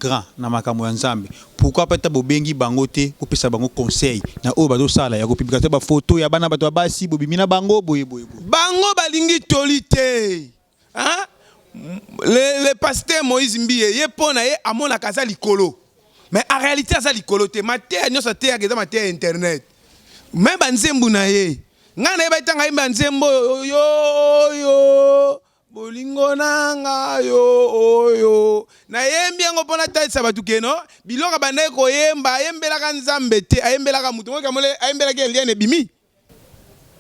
grand na makambo ya Nzambe. Pourquoi pas ta bobengi bango te bopesa bango conseil na oyo bazosala ya kopublication ba photo ya bana bato ya basi bobimi na bango boye boye boye. Bango balingi toli te. Hein? Le, le pasteur Moïse Mbiye, ye mpo na ye amonaka aza likolo. Mais en réalité aza likolo te. Mateya nyonso ateyaka eza mateya ya internet. Mais banzembo na ye. Ngai nayebaki ntango ayemba nzembo oyo yo yo bolingo na nga yo oyo nayembi yango mpo natalisa bato keno biloko abandaki koyemba ayembelaka Nzambe te, ayembelaka moto moko kamole ayembelaki Eliane ebimi.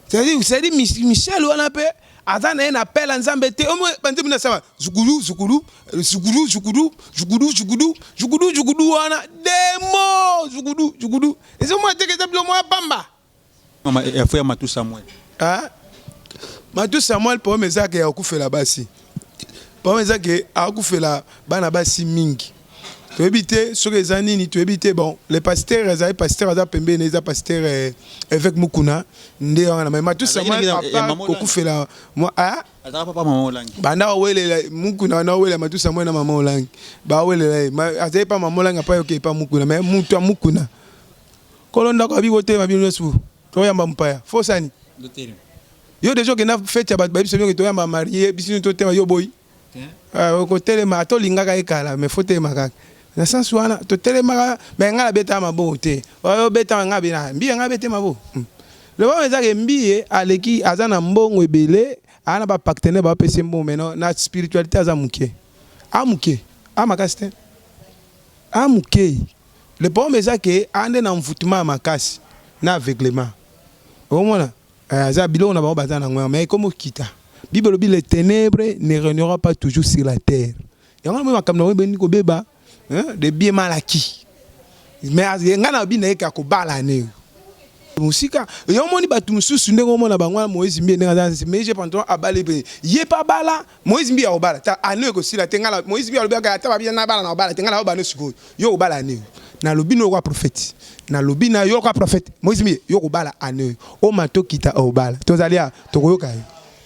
C'est-à-dire, c'est-à-dire Michel wana pe aza na ye na appel ya Nzambe te. Omo banzembo na saba zukulu zukulu zukulu zukulu zukulu zukulu zukulu zukulu wana demo zukulu zukulu. Ezo mona te ke eza biloko moko ya pamba. Mama ya frère Matou Samuel. Ah Matou Samuel problème eza ke akufela basi. Problème eza ke akufela bana basi mingi. Toyebi te soki eza nini toyebi te bon le pasteur azali pasteur aza pembeni eza pasteur eh, évêque Mukuna nde wana mais Matou Samuel papa kokufela moi ah azalaka papa mama Olangi banda awelela Mukuna banda awelela Matou Samuel na mama Olangi bawelela ye azali pa mama Olangi apa yoke pa Mukuna mais mutu ya Mukuna kolo ndako abi botema bino nyonso toyamba mopaya fosani yo deja okenda fete ya bato bayebi biso toyamba marie biso totema yo boyi Ah, okotelema ata olingaka ye kala mais faut telema kaka na sens wana totelemaka mais ngai nabetaka maboko te oyo obetaka ngai abena mbiye ngai abete maboko hmm. Le problème eza ke mbiye aleki aza na mbongo ebele aza na ba partenaire bapesi ye mbongo mais na spiritualité aza moke a moke a makasi te a moke. Le problème eza ke a nde na envoutement ya makasi na aveuglement omona. Eh, aza biloko na bango baza na yango mais ekomi okita. Bible elobi les ténèbres ne régnera pas toujours sur la terre. Yango wana makambo na bango ebandi kobeba, hein, de bien mal acquis. Mais ngai na bina yeke akobala ne mosika yo omoni bato mosusu ndenge omona bango wana Moïse Mbiye ndenge aza mais je pantalon abali mpe ye mpe abala Moïse Mbiye akobala ta ano ekosila te ngai Moïse Mbiye alobi ata babia nabala na obala te ngai naobala no sikoyo Yo obala annee oyo. Nalobi no lokola prophète. Nalobi na yo lokola prophète. Moïse Mbiye, yo okobala annee oyo. Omata okita obala. Tozali awa, tokoyoka yo.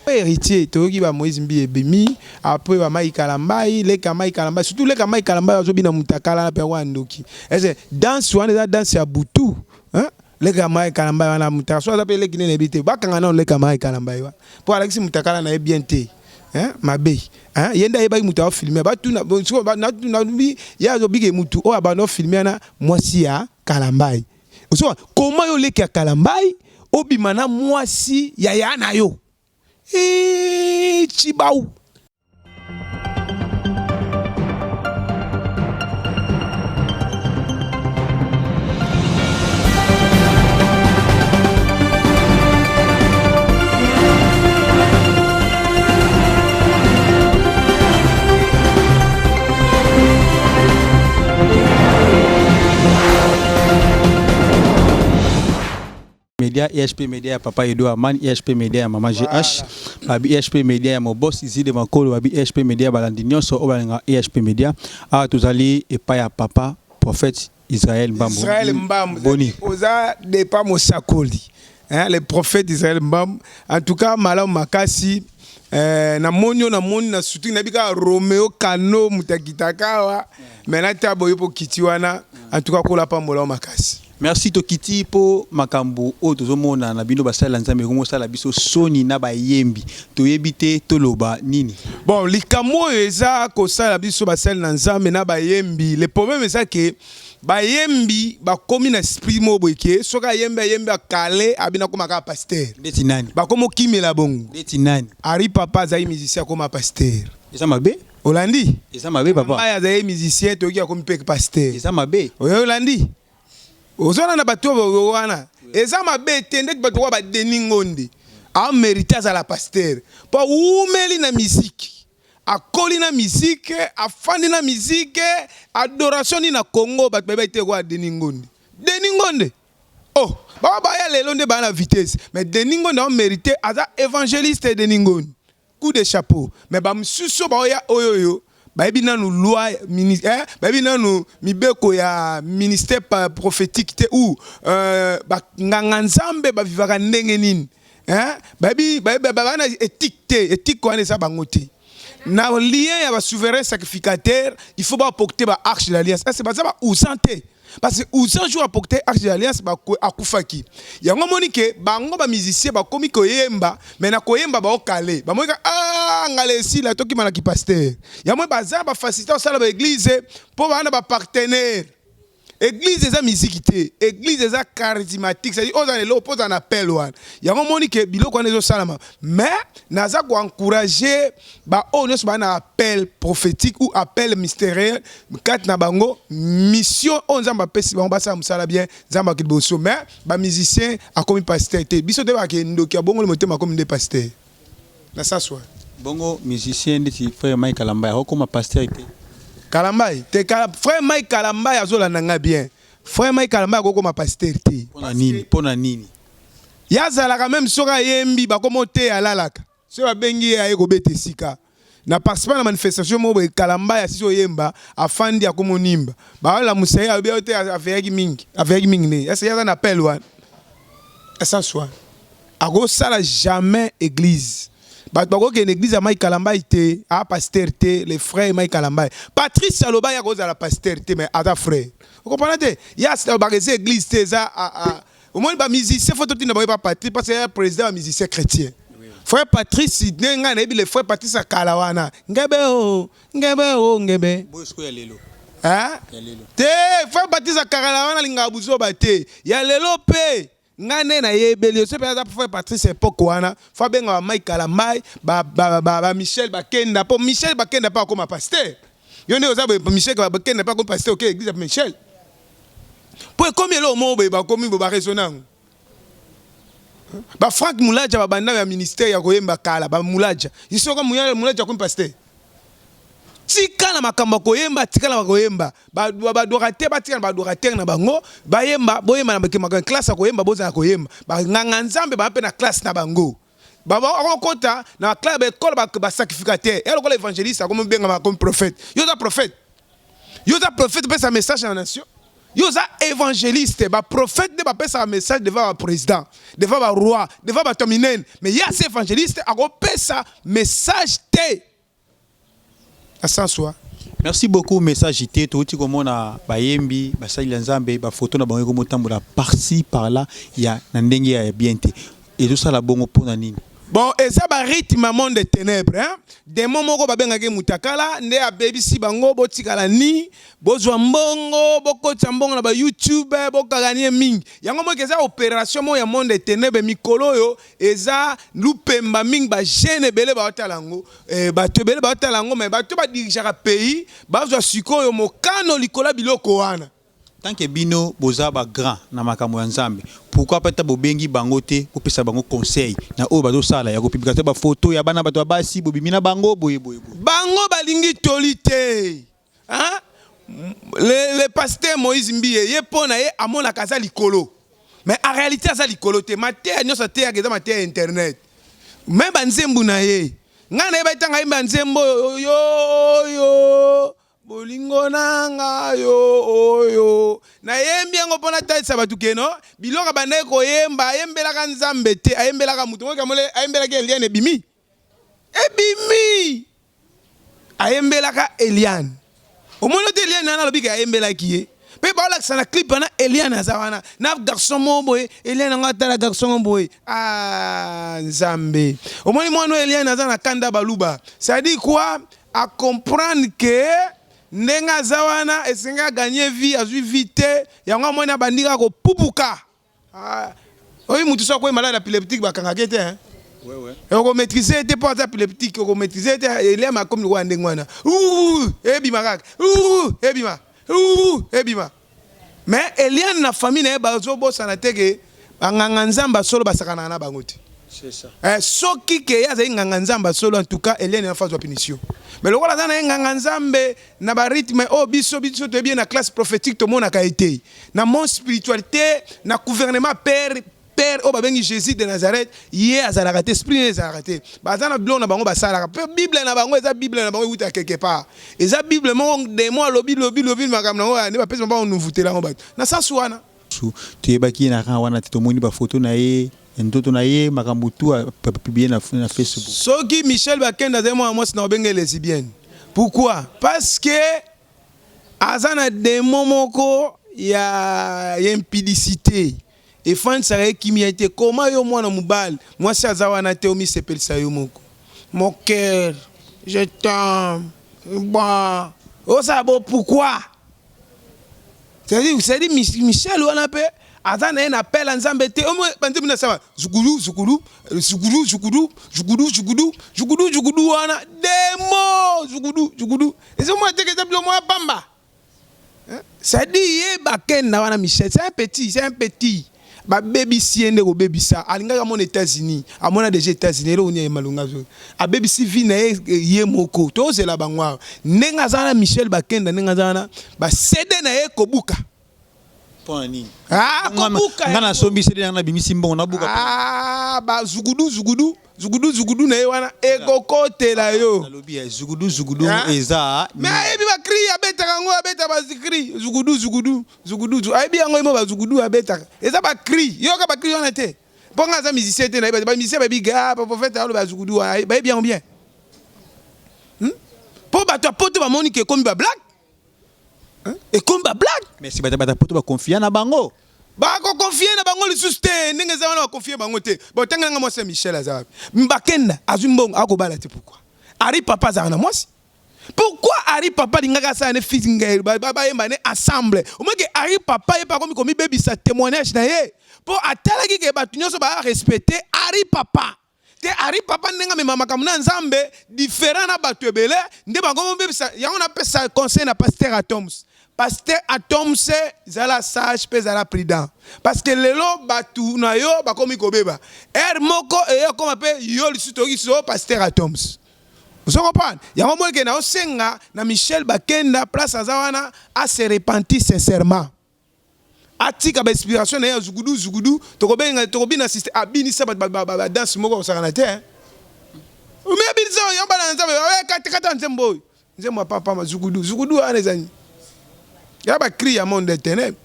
Heritier, toyoki ba Moïse Mbiye ebimi, après ba Mike Kalambay, leki ya Mike Kalambay, surtout leki ya Mike Kalambay azo bina mutakala wana pe wana ndoki. Est-ce que danse wana eza danse ya butu? Hein? Leki ya Mike Kalambay wana mutakala, soki aza pe leki nde nayebi te. Bakanga nanu leki ya Mike Kalambay wana. Po alakisi mutakala na ye bien te. Hein mabe hein ye nde ayebaki mutu ao filme batuna nalobi ye azobike mutu oyo abanda ofilme wana mwasi ya Kalambayi ozo comment yo leki ya Kalambayi obima na mwasi ya ya na yo eeh tshibawu. Media IHP Media ya papa Edo Aman IHP Media ya mama GH babi IHP Media ya mobos Izide Makolo babi IHP Media balandi nyonso oyo balingaka IHP Media awa tozali epai ya papa prophète Israël Mbambu. Israël Mbambu. Boni. Oza depa mosakoli. Hein, le prophète Israël Mbambu. En tout cas, malamu makasi. Eh, na moni yo na moni na sutu na bika Romeo Kano mutakitaka awa. Mais na tabo yo po kiti wana. En tout cas, kola pambola makasi. Merci tokiti po makambo oyo tozomona na bino basali ya Nzambe ekomi kosala biso soni na bayembi toyebi te toloba nini. Bon likambo oyo eza kosala biso basali na Nzambe na bayembi le problème eza ke bayembi bakomi na esprit moko boye ke soki ayembi ayembi akale abina akoma kaka pasteur. Ndeti nani? Bakomi okimela bongo. Ndeti nani? Henri Papa azali musicien akoma pasteur. Eza mabe? Olandi? Eza mabe papa. Mbaye azali musicien toyoki akomi pe pasteur. Eza mabe. Oyo olandi? Ozona na bato oyo wana. Eza mabe te ndeti bato kwa ba Denis Ngonde. A merite azala pasteur. Po awumeli na musique. Akoli na musique, afandi na musique, adoration nini na Congo bato bayebaki te kwa Denis Ngonde. Denis Ngonde. Oh, ba baya lelo nde ba na vitesse. Mais Denis Ngonde a merite aza evangeliste Denis Ngonde. Coup de chapeau mais ba misusu oyo baoya oyo oyo bayebi nanu loi eh, bayebi nanu mibeko ya ministère prophétique te ou euh, ba nganga nzambe ba vivaka ndenge nini eh, bayebi bayebi ba na éthique te, éthique wana eza bango te. Na lien ya ba souverain sacrificateur, il faut ba porter ba arche de l'alliance. Est-ce baza ba Usan te? Parce que Usan jour aporter arche de l'alliance ba akufaki. Yango moni ke bango ba musicien bakomi koyemba, mais na koyemba ba okale. Ba moika ah ngala esila tokima na ki pasteur. Yango baza ba facilité osala ba église po bana ba partenaire. Eglise eza miziki te, eglise eza charismatique, c'est-à-dire oza na eloko mpo oza na appel wana. Yango omoni ke biloko wana ezosalama, mais naza ko encourager ba oyo nyonso ba na appel prophétique ou appel mystérieux kati na bango, mission oyo Nzambe apesi bango basala mosala bien, Nzambe akende liboso. Mais ba musiciens akomi pasteur te, biso toyebaka ke ndoki abongoli motema akomi nde pasteur na sens wana. Bongo musicien ndeti frère Mike Kalambay akokoma pasteur te? Kalambay te, frère Mike Kalambay azolanda nga bien. Frère Mike Kalambay akokoma pasteur te. Pona nini? Pona nini? Ye azalaka meme soki ayembi bakoma oteya alalaka. Soki babengi ye aye kobeta esika. Na participa na manifestation moko boye Kalambay asisi oyemba afandi akomi onimba. Balamusa ye alobi te aveyaki mingi. Aveyaki mingi nde. Est-ce que ye aza na appel wana? Essence wana. Akosala jamais eglise. Bato bakokende eglise ya Mike Kalambay te, a pasteur te, le frère Mike Kalambay. Patrice aloba ye akozala pasteur te mais aza frère. Okomprendre te? Ye alobaka eza eglise te, eza omoni ba musiciens faut totinda bango epa Patrice parce que ye président ya musicien chrétien. Frère Patrice ndenge ngai nayebi le frère Patrice ya kala wana. Ngebe o, ngebe o, ngebe. Boyo sikoyo ya lelo. Hein? Ya lelo. Te, frère Patrice ya kala wana alingaka buzoba te. Ya lelo pe Nga nde na yebeli yo soki pe aza frère Patrice epoque wana faut abenga ba Mike Kalambay ba ba ba Michel Bakenda po Michel Bakenda pe akoma pasteur yo nde oza boye Michel Bakenda pe akomi pasteur oke eglise ya Michel po ekomi eloko moko boye bakomi boye ba raisonne yango ba Franck Mulaja ba banda ya ministère ya koyemba kala ba Mulaja soki Mulaja akomi pasteur Tika na makambo ya koyemba, tika na koyemba. Ba ba adorateur batika na ba adorateur na bango, bayemba, boyemba na makambo classe ya koyemba, bozala koyemba. Ba nganga Nzambe ba pe na classe na bango. Ba okota na classe ba école ba, ba sacrificateur. Ya lokola évangéliste akomi bengama comme prophète. Yo oza prophète. Yo oza prophète pesa message na nation. Yo oza évangéliste, ba prophète nde bapesaka message devant ba président, devant ba roi, devant bato ya minene. Mais ye aza évangéliste akopesa message te. Na sens wa. Merci beaucoup message te touti komona bayembi basali ya Nzambe ba photo na bango ekomotambola par-ci par-là ya na ndenge ya bien te ezosala bongo pona nini? Bon eza ba rythme ya monde de tenèbres hein demon moko babengaki mutakala nde abebisi bango botikala ni bozwa mbongo bokotisa mbongo na ba youtube bokaganie mingi yango moke eza operation moko ya monde de tenèbres mikolo oyo Eza lupemba mingi ba jeune ebele baotala yango eh, bato ebele baotala yango mais bato ba dirigeaka pays bazwa sikoyo mokano likolo ya biloko wana. Tant que bino boza ba grand na makambo ya Nzambe, pourquoi pas ata bobengi bango te bopesa bango conseil na oyo bazosala ya ko publication ba photo ya bana bato ya basi bobimi na bango boye boye boye. Bango balingi toli te. Hein? Le, le pasteur Moïse Mbiye, ye po na ye amonaka aza likolo. Mais en réalité aza likolo te. Mateya nyonso ateyaka eza mateya ya internet. Mais ba nzembo na ye. Ngai nayebaki ntango ayemba nzembo oyo yo yo bolingo na nga yo oyo nayembi yango mpo natalisa bato keno biloko abandaki koyemba ayembelaka Nzambe te, ayembelaka moto moko ayembelaki Eliane ebimi ebimi Ayembelaka Eliane. Omoni te Eliane wana alobi ke ayembelaki ye. Pe baolakisa na clip wana Eliane aza wana na garçon moko boye Eliane yango atala garçon moko boye ah Nzambe. Omoni mwana oyo Eliane aza na kanda baluba. Ça dit quoi? A comprendre que ndenge aza wana esengeli a gagner vie azui vie te yango amoni abandi kaka kopupuka. Ah, oyi mutu soki akoyi malade epileptique bakangaka ye te hein? Ouais, ouais. Oko maîtriser te po aza epileptique, oko maîtriser te eliama akomi lokola ndenge wana. Ebima kaka. Ebima. Ebima. Mais Eliane na famille na ye bazobosana te ke banganga nzambe solo basakanaka na bango te. C'est ça. Eh, soki ke ye azali nganga nzambe solo en tout cas Eliane afa azwa punition. Mais lokola aza na ye nganga nzambe na ba rythme oyo biso biso toyebi ye na classe prophétique tomonaka ye te. Na monde spiritualite na gouvernement père père oyo babengi Jesus de Nazareth ye azalaka te esprit naye ezalaka te baza na biloko na bango basalaka pe bible na bango eza bible na bango ewuta quelque part eza bible moko demon alobi lobi lobi makambo na yango nde bapesi bango nuvutela yango bato na sens wana. Toyebaki ye na rang wana te tomoni ba photo na ye. Ndoto na ye makambo tout a publier na Facebook. Soki Michel Bakenda azali mwana mwasi na kobenge lesbienne. Pourquoi? Parce que aza na demon moko ya impudicite efandisaka ye kimia te. Comment yo mwana mobali, mwasi aza wana te omisepelisa yo moko. Mon cœur, je t'aime. Bon, osala bo pourquoi? C'est-à-dire Michel wana pe aza na ye na appel ya Nzambe te. Omo banzembo na saba zukulu zukulu zukulu zukulu zukulu zukulu zukulu zukulu wana demo zukulu zukulu ezo mona te que eza biloko moko ya pamba. C'est-à-dire ye bakenda wana Michel c'est un petit, c'est un petit. Babebisi ye nde kobebisa alingaki amona Etats-Unis amona dejà Etats-Unis eloko nini ya malonga azo abebisi vie na ye ye moko tozela bango awa ndenge aza wana Michel Bakenda ndenge aza wana ba CD na ye kobuka Pona nini? Ah, kobuka nga nasombi CD na nabimisi mbongo nabuka. Ah, ba zugudu zugudu zugudu zugudu na ye wana ekokotela yo. Nalobi ya zugudu zugudu eza. Mais ayebi ba cri abetaka yango abeta ba cri zugudu zugudu Zuguduzu ayebi yango ye moko ba zugudu abetaka eza ba cri yoka ba cri wana te po nga aza musicien te nayebi ba musicien bayebi ga ba prophète aloba zugudu wana bayebi yango bien po bato ya poto bamoni ke ekomi ba blague ekomi ba blague mais si bato ya poto ba confia na bango bako confie na bango lisusu te ndenge eza wana ba confie bango te botangela nga mwasi ya Michel aza wapi Bakenda azwi mbongo akobala te pourquoi Ari papa azalaka na mwasi Pourquoi Harry papa alingaki asala ne feat ngai bayemba ne ensemble omoni ke Harry papa ye pe akomi komibebisa temoignage na ye po atalaki ke batu nionso ba respecte Harry papa te Harry papa ndenge amema makambo na Nzambe different na batu ebele nde bakomi komibebisa yango napesa conseil na pasteur Athoms pasteur Athoms zala sage pe zala prudent parce que lelo batu na yo bakomi kobeba heure moko eye okoma pe yo lisusu toyoki lisusu oh pasteur Athoms Ozo comprendre? Yango omoni ke nao senga na Michel Bakenda place aza wana a se repentir sincèrement. Atika ba inspiration na ye ya zugudu zugudu, toko benga toko bina système abinisa bato ba, ba, ba danse moko kosakana te hein. Umi abinisa yango bana na Nzambe, kata kata nzembo oyo. Nzembo ya papa ma zugudu zugudu wana eza nini? Ya ba cri ya monde des ténèbres.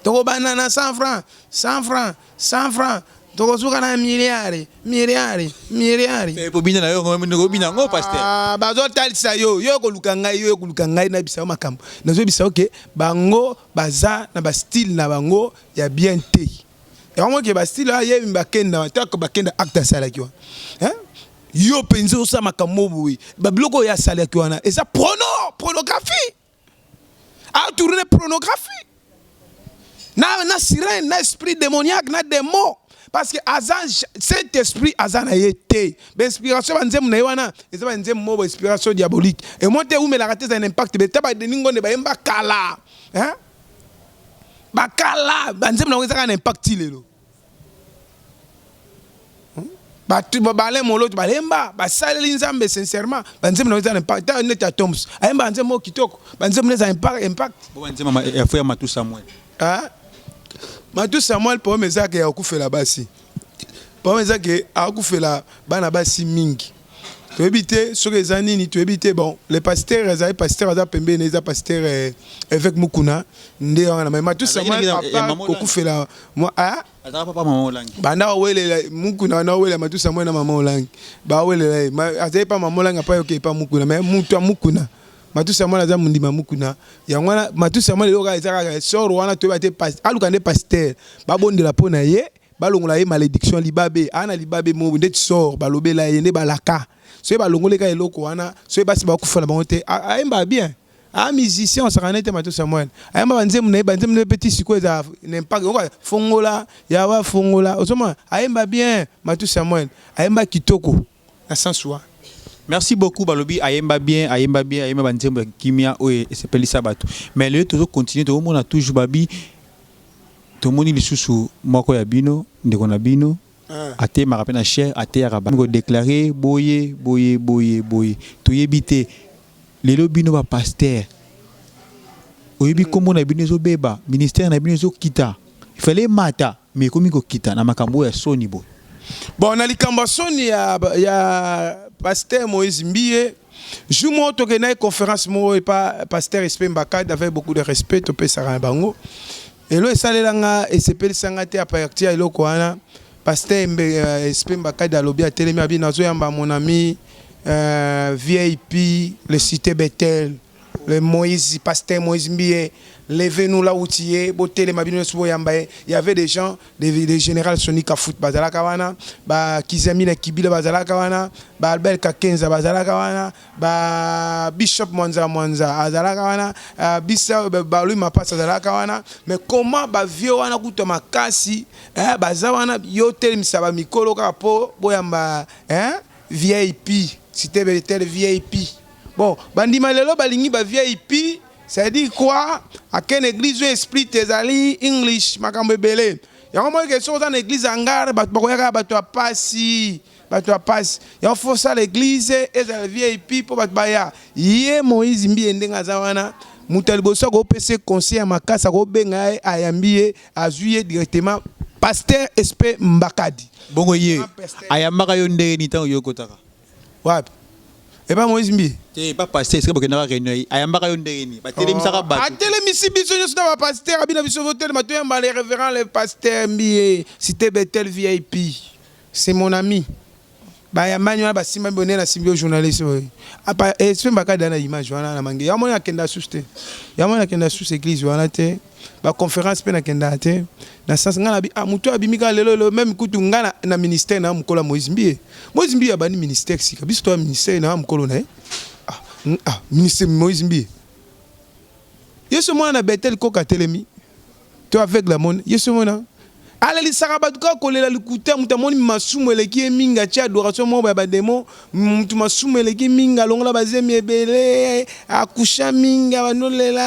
Tokobanda na 100 francs, 100 francs, 100 francs, tokosuka na milliard, milliard, milliard. Eh, bobina na yo bobina yango pasteur. Ah, bazotalisa yo, yo koluka ngai, yo koluka ngai na bisa yo makambo. Nazobisa yo ke bango baza na ba style na bango ya bien te. Yango ke ba style ye bakenda, tako bakenda acte asalaki wana. Hein? Yo penza osala makambo boye ba biloko oyo asalaki wana eza prono pornographie a tourne pornographie na na sirène na esprit démoniaque na démon parce que aza cet esprit aza na ye te ba inspiration ba nzembo na ye wana eza ba nzembo moko inspiration diabolique et moi te umelaka te eza na impact beta ba Denis Ngonde bayemba kala hein bakala ba nzembo na bango ezaka na impact ti lelo Batu ba Alain Moloto balemba basaleli Nzambe sincèrement ba nzembo na eza na impact ta neti Atoms ayemba nzembo moko kitoko ba nzembo eza impact impact bo ba nzembo ya frère Matou Samuel ah Matou Samuel problème eza ke ya kokufela basi problème eza ke akufela bana basi mingi toyebi te soki eza nini toyebi te bon le pasteur azali pasteur aza pembeni eza pasteur eh, évêque Mukuna nde wana mais Matou Samuel papa kokufela moi ah Azalaka papa mama Olangi. Banda owelela Mukuna banda owelela Matou Samuel na mama Olangi bawelela ye azali pa mama Olangi apa yoke pa Mukuna mais mutu ya Mukuna Matou Samuel aza mundima Mukuna yango wana Matou Samuel eloko eza kaka sort wana toyeba te aluka nde pasteur babondela mpo na ye balongola ye malédiction libabe aa na libabe mo ndeti sort balobela ye nde balaka soki balongoli kaka eloko wana soki basi bakufa na bango te ayemba bien Ah musicien osaka nete Matou Samuel ayemba ba nzembo na ye ba nzembo na ye pe ti sikoyo eza na impact oyoka fongola yawa fongola ozomona ayemba bien Matou Samuel ayemba kitoko na sens wana. Merci beaucoup balobi ayemba bien ayemba bien ayemba ba nzembo ya kimia oyo esepelisa batu mais lelo tozo continuer tozo mona toujours babi tomoni lisusu moko ya bino ndeko na bino atemaka pe na chaire ateyaka ba ko declarer boye boye boye boye toyebi te Lelo bino ba pasteur oyebi kombo na bino ezo beba ministère na bino ezo kita il fallait emata mais ekomi kokita na makambo oyo ya soni boye. Bon na likambo ya soni ya ya pasteur Moïse Mbiye jour moko tokendaki conference moko epa pasteur Espe Mbakad avec beaucoup de respect topesaka na bango elo esalela nga esepelisa nga te à partir ya eloko wana. Pasteur Mbe euh, SP Mbakadi alobi atelemi abi nazoyamba mon ami euh, VIP le cité Bethel le Moïse pasteur Moïse Mbiye levez-nous là où tu es botelema bino nyonso boyamba ye. Il y avait des gens des, des général Sony Kafoot bazalaka wana ba Kizami na Kibila bazalaka wana ba Albert Kakenza bazalaka wana ba Bishop Mwanza Mwanza azalaka wana uh, bisa ba Louis Mapasa azalaka wana. Mais comment ba vieux wana kuta makasi eh, baza wana yo telemisa ba mikolo kaka po boyamba eh, VIP cité Bethel VIP bon bandima lelo balingi ba VIP. C'est à dire quoi? Akende église oyo esprit ezali English makambo ebele. Yango moi ke soki oza na église hangar bato bakoyaka bato ya pasi, bato ya pasi. Yango faut sala église ezala VIP po bato baya. Ye Moïse Mbiye ndenge aza wana moto ya liboso akopesa conseil ya makasi akobenga ye ayambi ye azwi ye directement pasteur SP Mbakadi. Bongo ye ayambaka yo ndenge nini ntango yo okotaka? Wapi? Epa Moïse Mbiye? Te, epa pasteur esika bokendaka réunion ye ayambaka yo ndenge nini? Batelemisaka bato. Atelemisi biso nyonso na ba pasteur abina biso botelema toyamba le révérend le pasteur Mbiye cité Bethel VIP. C'est mon ami. Bayambani wana basimba bonne na simbi yo journaliste oyo. Apa esprit Mbakadi na image wana na mange. Ya moni akenda susu te. Ya moni akenda susu église wana te. Ba conférence pe nakenda te. Na sens nga na bi ah mutu abimi ka lelo lelo même kutu nga na, na ministère na mukolo Moïse Mbiye. Moïse Mbiye abandi ministère sika. Biso to ministère na mukolo na ye. Ah, ah ministère Moïse Mbiye. Yesu mwana na Bethel koka telemi. To avec la mone. Yesu mwana alelisaka bato kaka kolela likuta moto amoni masumu eleki ye mingi atie adoration moko ya bademo moto masumu eleki mingi alongola bazemi ebele akusha mingi abandolela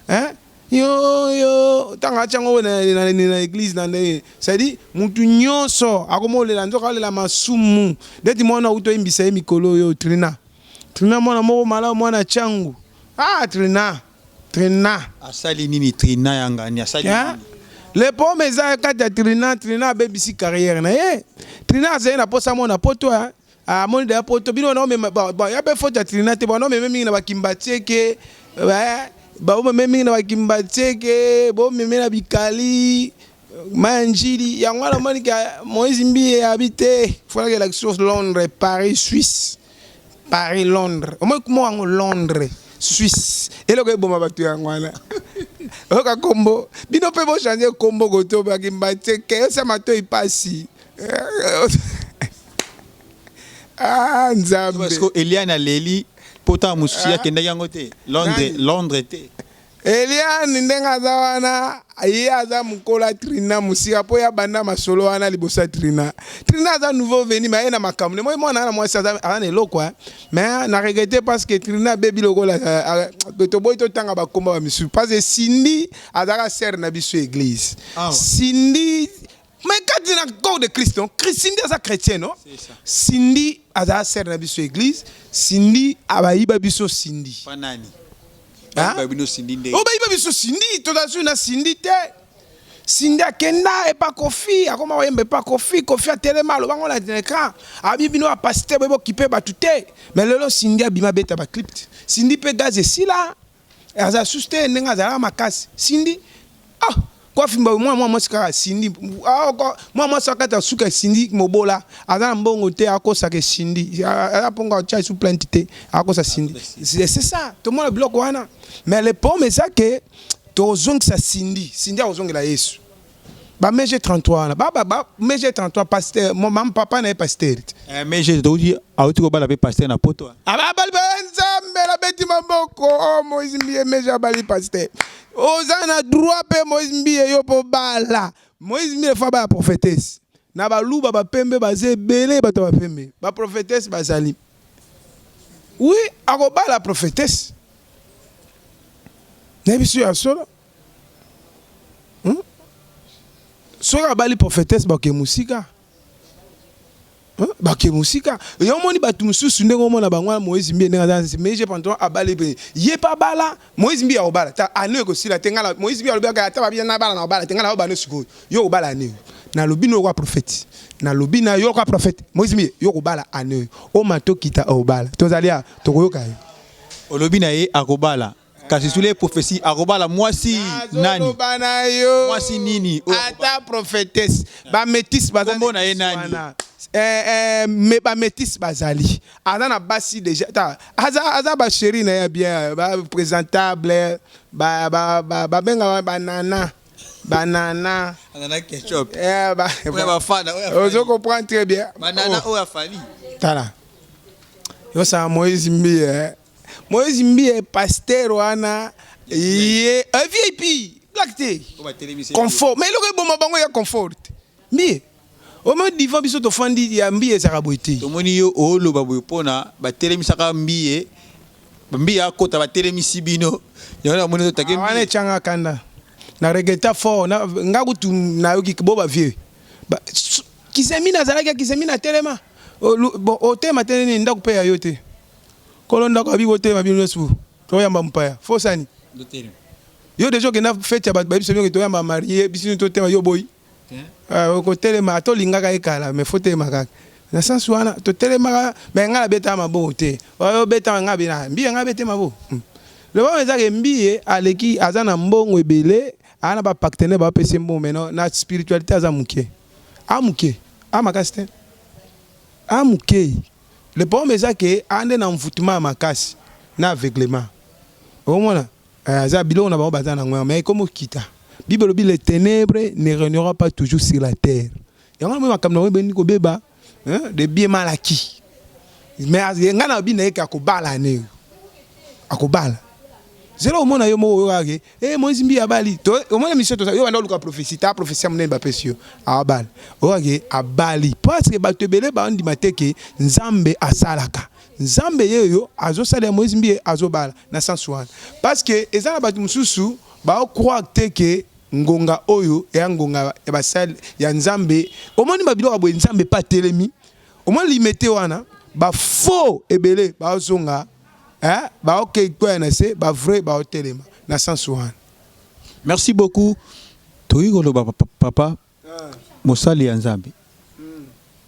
hein? Yo yo ntango atya yango na, na, na, na église na ndenge c'est-à-dire mutu nyonso akomolela nzoka alela masumu ndeti mwana auti oyimbisa ye mikolo oyo Trina Trina mwana moko malamu mwana changu ah Trina Trina asali nini Trina ya ngani asali nini? Le problème eza kati ya Trina Trina abebisi carrière na ye Trina azali na posa mona poto amoni deya poto bino na omema bon ya pe faute ya Trina te bon omeme mingi na bakimba tieke ba omeme mingi na bakimba tieke bo meme na bikali manjili yango wana omoni ka Moïse Mbiye abi te faut la sur Londres Paris Suisse Paris Londres omoni kuma yango Londres Suisse eloko eboma bato yango wana oyoka kombo bino mpe bochange kombo koto bakimba tieke osa matoi pasi ah nzambe parce que Eliane aleli pota mosusu ah. akendaki yango te Londres Londres te Eliane ndenge aza wana ye aza mokolo ya Trina mosika mpo ye abanda masolo wana liboso ya Trina. Trina aza nouveau venu mais aye na makambo ne moi mwana na mwasi aza aza na eloko hein mais na regrette parce que Trina abebi lokola toboyi totanga bakomba ba misusu parce que Cindy azalaka sœur na biso église. Cindy mais kati na corps de Christ non Cindy aza chrétien non Cindy aza sœur na biso église Cindy abayiba biso Cindy pa nani bayiba bino Cindy ndenge oh bayiba biso Cindy toza su na Cindy te Cindy akenda epa Kofi akoma koyemba epa Kofi Kofi atelema aloba ngo na écran abi bino ba pasteur boye bokipe bato te mais lelo Cindy abima beta ba clip Cindy pe gaz esila aza susu te ndenge azalaka makasi Cindy ah Koffi mba mwana mwana mwasi kaka Cindy ah, mwana mwasi akati asuka Cindy mobola aza na mbongo te akosaka Cindy aza mpongo atya su plainte te akosa Cindy c'est ça tomona biloko wana mais le problème eza ke tozongisa Cindy Cindy akozongela Yesu ba MG 33 wana ba ba ba MG 33 pasteur mon papa na ye pasteur eh MG toki auti kobala pe pasteur na poto abali ba nzambe la beti maboko oh Moïse Mbiye MG abali pasteur oza na droit pe Moïse Mbiye yo po bala Moïse Mbiye fa ba prophétesse na baluba bapembe baza ebele bato ya bapembe ba prophétesse bazali oui akobala prophétesse nayebi biso ya solo Hmm? Soki abali prophetesse bake mosika. Hmm? Bake mosika. Yo omoni bato mosusu ndenge omona bango wana Moïse Mbiye ndenge aza mais je pantalon abali pe ye pa bala Moïse Mbiye akobala ta année ekosila te ngala Moïse Mbiye alobi ata babia na bala na obala te ngala obana sikoyo yo obala année nalobi no kwa prophète nalobi na yo kwa prophète Moïse Mbiye yo kobala année oyo oma tokita obala tozali a tokoyoka yo olobi na ye akobala. Kasi sous les prophéties akobala mwasi nani? Nazoloba na yo. Mwasi nini? Oyo Ata prophétesse. Ba métis baza. Kombo na ye nani? Wana. Me ba métis bazali. Aza na basi déjà. Ta aza aza ba chérie na ye bien, ba présentable, ba ba ba ba benga ba nana. Banana. Anana ketchup. Eh ba. Oyo bafana, oyo afali. Ozo comprendre très bien. Banana Oh. oyo afali. Tala. Yosa Moïse Mbiye. Eh. Moïse Mbiye pasteur wana ye VIP black te. Oyo batelemisi. Confort. Mais eloko eboma bango ya confort. Mbiye. Omo divan biso tofandi ya Mbiye ezalaka boye te. Tomoni yo oloba boye mpona batelemisaka Mbiye. Mbiye akota batelemisi bino. Yango namoni totake Ah, wana Mbiye. etianga kanda. Na regretta fort na nga kutu nayoki bo ba vieux. Ba, Kizemina azalaki ya Kizemina telema. Bon otema te nini ndako pe ya yo te. Kolo ndako abi botema bino nyonso toyamba mopaya. Fosani. Yo deja okenda fete ya bato bayebi biso toyamba marie biso nyonso totema yo boyi. Okotelema ata olingaka ye kala mais faut telema kaka. Na sens wana totelemaka mais ngai nabetaka maboko te. Oyo obetaka ngai bina Mbiye ngai abete maboko. Le problème eza ke Mbiye aleki aza na mbongo ebele, aza na ba partenaire bapesi ye mbongo mais non, na spiritualité aza moke. A moke, a makasi te. A moke. Le problème eza ke a nde na envoûtement ya makasi na aveuglement. Omona aza biloko na bango baza na ngo mais ekomi okita. Bible elobi les ténèbres ne régnera pas toujours sur la terre. Yango wana makambo na bango ebandi kobeba, hein, de bien mal acquis. Mais nga na lobi na ye ke akobala ne. Akobala. Zela omona yo moko oyokaka ke eh Moïse Mbiye abali. To omona mission to yo banda oluka prophétie, ta prophétie ya monene bapesi yo. Abala. Oyokaka ke abali. Parce que bato ebele bandima te ke Nzambe asalaka. Nzambe ye oyo azosala ya Moïse Mbiye azobala na sens wana. Parce que eza na bato mosusu bao croire te ke ngonga oyo ya ngonga ya basali ya Nzambe. Omoni ba biloko ya boye Nzambe pa telemi. Omoni limete wana ba faux ebele bazonga eh ba ok kwaya na se ba vrai ba otelema na sens wana. Merci beaucoup. Toyi koloba papa mosali ya Nzambe.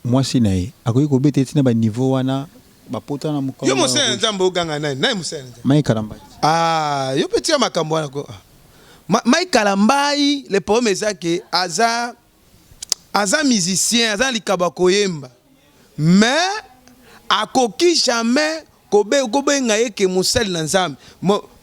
Mwasi na ye akoki kobeta ye tina ba niveau wana bapota na mokolo. Yo mosali ya Nzambe oganga nani? Nani mosali ya Nzambe? Mike Kalambay. Ah, yo pe tia makambo wana ko. Mike Kalambay, le problème eza ke aza aza musicien, aza likabo ya koyemba. Mais akoki jamais kobenga ye ke mosali na Nzambe.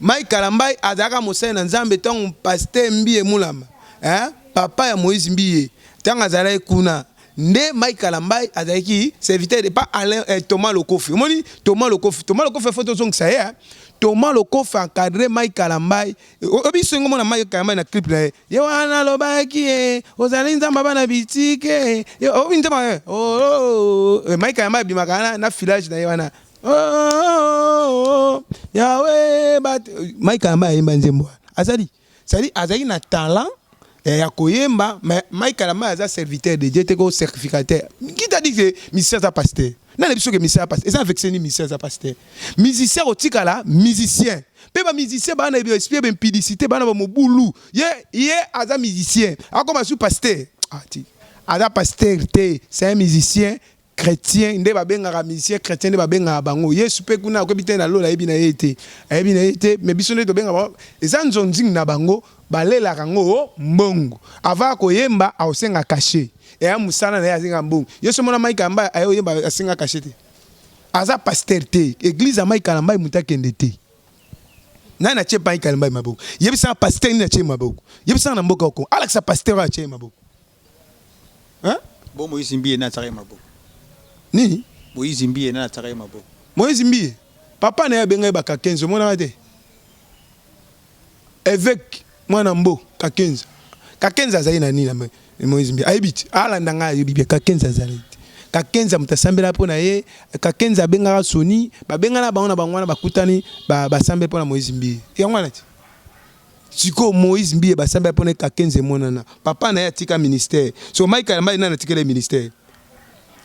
Mike Kalambay azalaka mosali na Nzambe tango pasteur Mbiye Mulamba, hein, papa ya Moïse Mbiye, tango azalaki kuna nde Mike Kalambay azalaki serviteur de pas Alain Thomas Lokofi. Omoni Thomas Lokofi, Thomas Lokofi faut tozongisa ye, hein. Thomas Lokofi encadré Mike Kalambay. Obi songo mona Mike Kalambay na clip na ye. Ye wana alobaki ye, ozali nzambe bana bitike. Ye obi nzambe oh, oh, oh. Mike Kalambay abimaka na filage na ye wana. Oh, oh, oh, Yahweh bat Mike Kalambay ayemba nzembo wana. Azali, c'est-à-dire azali na talent ya koyemba, mais Mike Kalambay aza serviteur de Dieu te ko sacrificateur. Qui t'a dit que musicien aza pasteur? Nani biso ke musicien aza pasteur? Eza avec ni musicien aza pasteur. Musicien otikala musicien. Pe ba musicien ba na esprit ba impudicité ba na ba mobulu. Ye ye aza musicien. Akoma su pasteur. Ah ti. Aza pasteur te, c'est un musicien chrétien nde babengaka musicien chrétien nde babengaka bango. Yesu pe kuna akoyebi te na lola ayebi na ye te. Ayebi na ye te, mais biso nde tobengaka bango eza nzonzing na bango balelaka ngo mbongo. Avant akoyemba akosenga cachet. Eya musala na ye asenga mbongo. Yesu mona Mike Kalambay aye oyemba asenga cachet te. Aza pasteur te. Église ya Mike Kalambay mutu akende te. Nani atie Mike Kalambay maboko? Yebisa pasteur nini atie maboko. Yebisa na mboka oko. Alakisa pasteur oyo atie maboko. Hein? Bon Moïse Mbiye na atsaka ye maboko. Nini? Moïse Mbiye na atsaka ye maboko. Moïse Mbiye papa na ye abenga ye ba Kakenza omonaka te? Évêque mwana mbo Kakenza. Kakenza azali na nini na Moïse Mbiye? Ayebi te. Alanda ngai ayebi bien Kakenza azali te. Kakenza moto asambela mpo na ye, Kakenza abengaka Soni, babengana bango na bango wana bakutani basambeli mpo na Moïse Mbiye. Yango wana te. Sikoyo Moïse Mbiye basambela mpo na ye Kakenza emonana. Papa na ye atika ministère. So Mike Kalambay nani atikela ye ministère?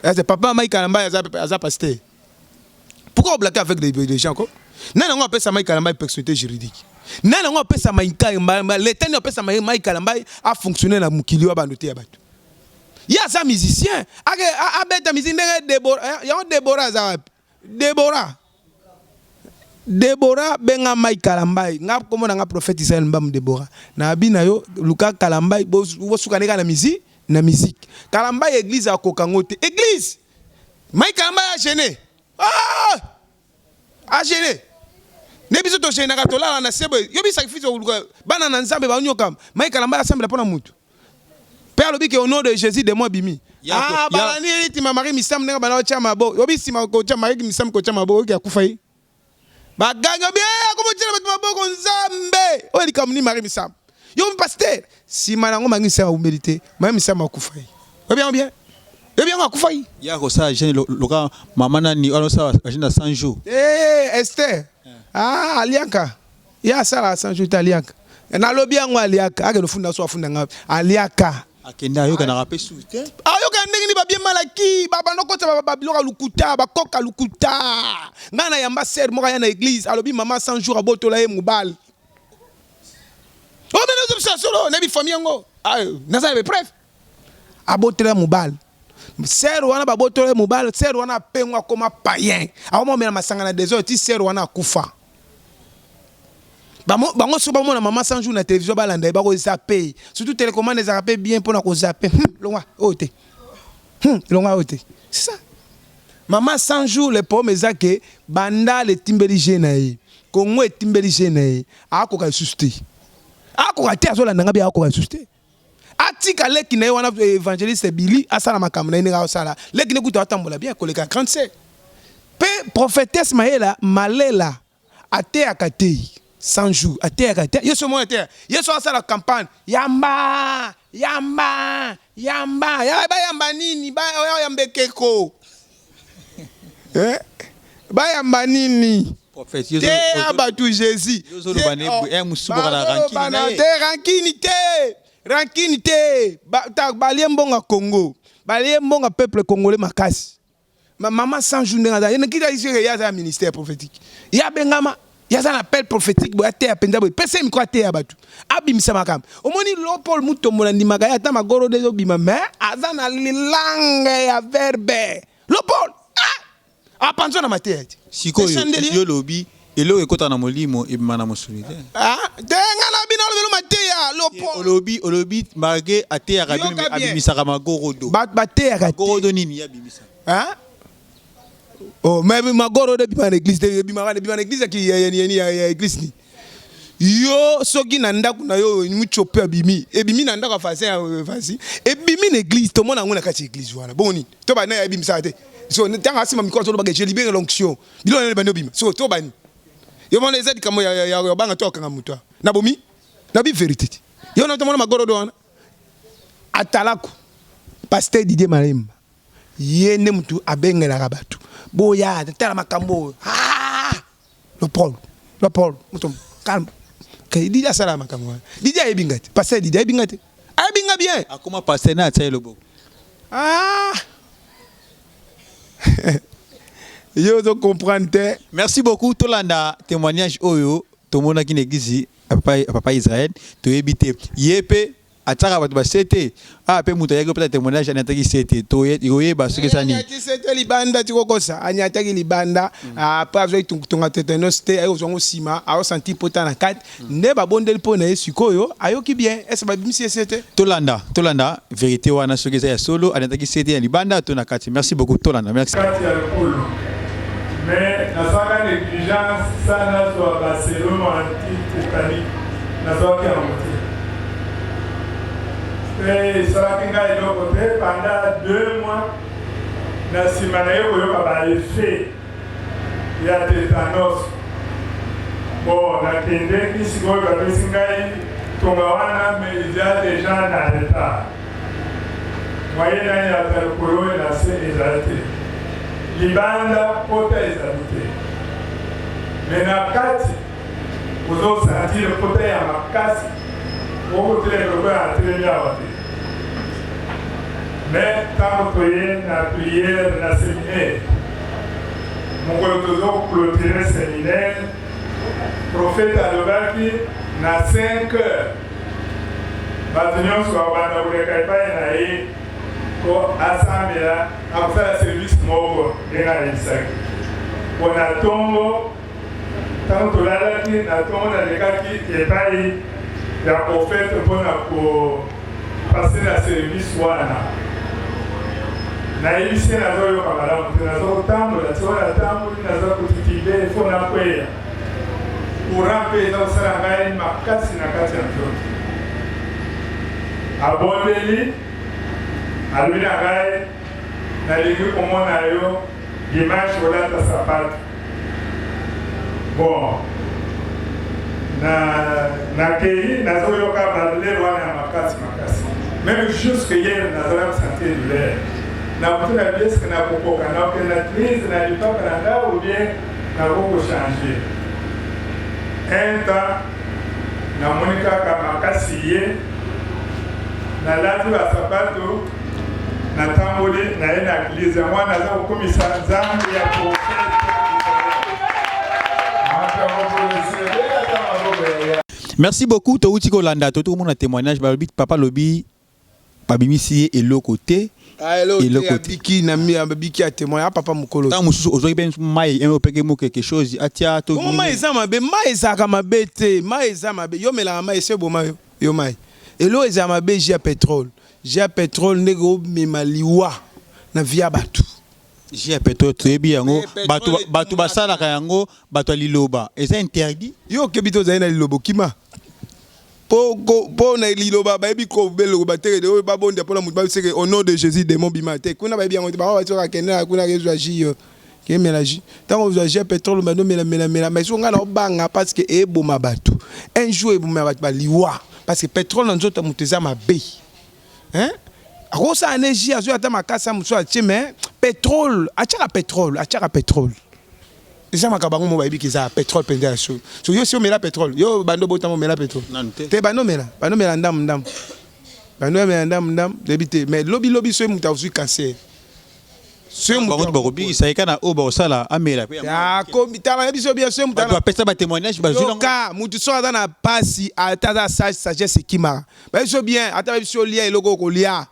Ese papa Mike Kalambay aza, aza pasteur. Pourquoi on blague avec des gens quoi? Nani yango apesa Mike Kalambay personnalité juridique? Nani yango apesa Mike Kalambay, l'État ni apesa Mike Kalambay a fonctionner na mokili wa bando te ya bato. Ye aza musicien, ake abeta musique ndenge Deborah, yango Deborah aza wapi? Deborah. Deborah benga Mike Kalambay nga kombo na nga prophète Israël Mbamu Deborah na abi na yo luka Kalambay bosuka nde kaka na musique na musique Kalambay eglise akoka ngo te eglise Mike Kalambay a jeune ah a jeune nde biso to jeunaka tolala na se boye yo bi sacrifice okoluka bana na Nzambe ba nyokama Mike Kalambay asambela pona mutu pe alobi ke au nom de Jesus démon abimi ah balandi rythme ya Marie Misamu ndenge banda kotia mabo obi sima kotia Marie Misamu kotia mabo oki akufa ye bagangi obi eh akomi kotiela bato maboko Nzambe oyo likambo nini Marie Misamu yo pasteur sima nango Marie Misamu awumeli te Marie Misamu akufa ye oyebi yango bien oyebi yango akufa ye ya kosala jeune loka mama nani wana osala jeune ya 100 jours eh Esther ah aliaka Ye asalaka 100 jours te aliaka. Nalobi yango aliaka. Akende funda so afunda nga aliaka. Akende ayokanaka pe susu te. Ayokana ndenge nini ba bien mal acquis ba banda kokotisa ba biloko ya lokuta ba coca lokuta. Nga na yamba sœur moko aya na eglise alobi maman 100 jours abotola ye mobali. Oh mais nazo bisa solo nayebi famille yango. Ah naza na ba preuve. Abotola mobali. Sœur wana babotola ye mobali, sœur wana apengwa akoma païen. Akoma komela masanga na desordre ti sœur wana akufa. Bango soki bamona mama 100 jours na télévision balanda ye bako zappe. Surtout télécommande ezalaka pe bien pona ko zappe. Longwa oyo te. Longwa oyo te. C'est ça. Mama 100 jours le problème eza ke bandal etimbeli jeu na ye. Congo etimbeli jeu na ye. Akoka lisusu te. Akoka te azolanda nga bien akoka lisusu te. Atika leki na ye wana evangeliste Billy asala makambo na ye ndenge asala. Leki ne kutu atambola bien koleka grande sœur. Pe prophetesse Mayela Malela ateyaka te 100 jours ateyaka te. Yesu moko ateya. Yesu asala campagne yamba yamba yamba ya bayamba nini ba yamba ekeko. Eh bayamba nini? Prophète, teya bato Jésus. Te rancune te, rancune te. Balie mbongo ya Congo, balie mbongo ya peuple congolais makasi. Maman 100 jours ndenge aza, ye kita isi ye aza ya ministère prophétique. Ye abengama, ye aza na appel prophétique boye ateya mpenza boye. Pesa ye micro ateya bato. Abimisa makambo. Omoni lo Paul Mutombo na ndimaka ye ata magoro de ezobima mais aza na langue ya verbe. Lo Paul ah! Apanzwa na mateya te. Sikoyo yo olobi eloko ekota na molimo ebima na mosuni te. Ah, te nga na bino olobelo mateya lo Paul. Olobi olobi malgré ateyaka bino mais abimisaka magorodo. Ba bateyaka te. Magorodo nini ye abimisa? Hein? Oh, mais magorodo ebima na église te, ebima na église ya ya ya ya église ni. Yo soki na ndako na yo mutshopi abimi, ebimi na ndako ya voisin ya voisin, ebimi na eglise, tomona yango na kati ya eglise wana. Bongo nini? To ba naye abimisaka te. So ntango asimba micro azoloba ke je libere l'onction. Biloko nani ebandi obima. So to bani. Yo mona eza likambo ya ya ya banga to akanga moto. Na bomi? Na bi verite te. Yo na tomona magorodo wana. Atalaku Pasteur Didier Malemba ye nde mutu abengelaka bato boya tala makambo oyo. Ah! Le Paul, le Paul, moto calme. Que Didi asala makambo wana. Didi ayebi nga te. Pasteur Didi ayebi nga te. Ayebi nga bien. Akoma pasteur na atia ye loboko. Ah! Yo ozo comprendre te. Merci beaucoup tolanda témoignage oyo tomonaki na église ya papa, papa Israël toyebi te ye pe Atiaka batu ba sete awa pe mutu ayaki kopesa temoignage aniataki sete toyeba soki eza nini. Anyati sete libanda tika okosa anyataki libanda après azwaki tonga tetanus te aye kozwa yango sima azo sentir pota na kati nde babondeli po na ye sikoyo ayoki bien est ce babimisi ye sete? Tolanda tolanda verite wana soki eza ya solo aniataki sete ya libanda to na kati merci beaucoup tolanda merci. Kati ya lokolo mais nasalaka negligence sans nazwa ba serum anti tetanique nazwaki yango te. Mpe esalaki ngai eloko te pendant deux mois na nsima naye koyoka ba effet ya tetanos bon nakendeki sikoyo bapesi ngai tonga wana mais eza deja na retard moyen nayata lokolo oyo na se ezali te libanda pota ezali te mais na kati Ozo sentir pota ya makasi okotelema lokola atelemi awa te mais tango toye na prière na seminaire mokolo tozo clôturer seminaire prophète alobaki na 5 heures bato nyonso bakobanda koleka epai na ye po asambela akosala service moko ndenge ayebisaki mpo na tongo. Ntango tolalaki na ntongo, nalekaki epai ya prophète mpona kopasser na service wana. Nayebisi ye nazoyoka malamu te, nazokotambola ti wana natamboli, naza kotituber, faut nakweya. Courant mpe eza kosala ngai makasi na kati ya nzoto. Abondeli, alobi na ngai: "Nalingi komona yo dimanche olata sapato." Bon, na nakei, nazoyoka badouleur wana ya makasi makasi. Même jusque hier nazala kosentir douleur na butu na bieske nakokoka nakokende na crise na lipapa na ngai ou bien nakokochanger un temps. Namoni kaka makasi ye, nalati basapato, natamboli naye na église. Yango wana naza kokumisa Nzambe ya prophète. Makambo ata maboko ya Merci beaucoup. Touti kolanda, touti komona témoignage. Balobi, papa alobi babimisi ye eloko te. Eloko Eloko te. Abiki na mi, abiki ya témoin ya papa mokolo. Ntango mosusu ozwaki mpe mai opeke mo quelque chose atia to. Bongo mai eza mabe? Mai ezalaka mabe te. Mai eza mabe? Yo omelaka mai, ese eboma yo. Yo mai, eloko ezala mabe, jus ya pétrole. Jus ya pétrole ndenge omema liwa na vie ya bato. Jus ya pétrole, toyebi yango. Mais pétrole Bato, bato basalaka yango, bato ya liloba, eza interdit. Yo okebi te, ozali na liloba, okima mpo na liloba. Bayebi kobeloba te oyo babonda mpona moto babiseke au nom de Jésus, démon bima te. Kuna bayebi yango te. Bango bati kende na kuna, kezwa jus, yo kemela jus. Ntango ozwa jus ya pétrole, bando melamelamela. Mais soki ngai na obanga, parce que eboma bato un jour, eboma bato baliwa, parce que pétrole na nzoto ya moto eza mabe, hein? Akosala ne jus, azwi ata makasi ya mosusu atie, mais pétrole atiaka, pétrole atiaka, pétrole eza makambo yango mo bayebi ke eza pétrole mpenza ya solo. So yo si omela pétrole, yo bando botama omela pétrole? Nanu te. Te, bando omela, bando omela ndamu ndamu, bando omela ndamu ndamu, yebi te. Mais lobi lobi soki moto azwi cancer, soki Bango moto bakobikisa ye kaka oyo bakosala amela mpe yango. Akomi, tala, yebi so bien, soki moto Bato bapesa batémoignage, bazwi nango. Yoka, mutu soki aza na pasi, ata aza sage, sagesse ekimaka. Bayebi so bien, ata bayebi so olia eloko okolia.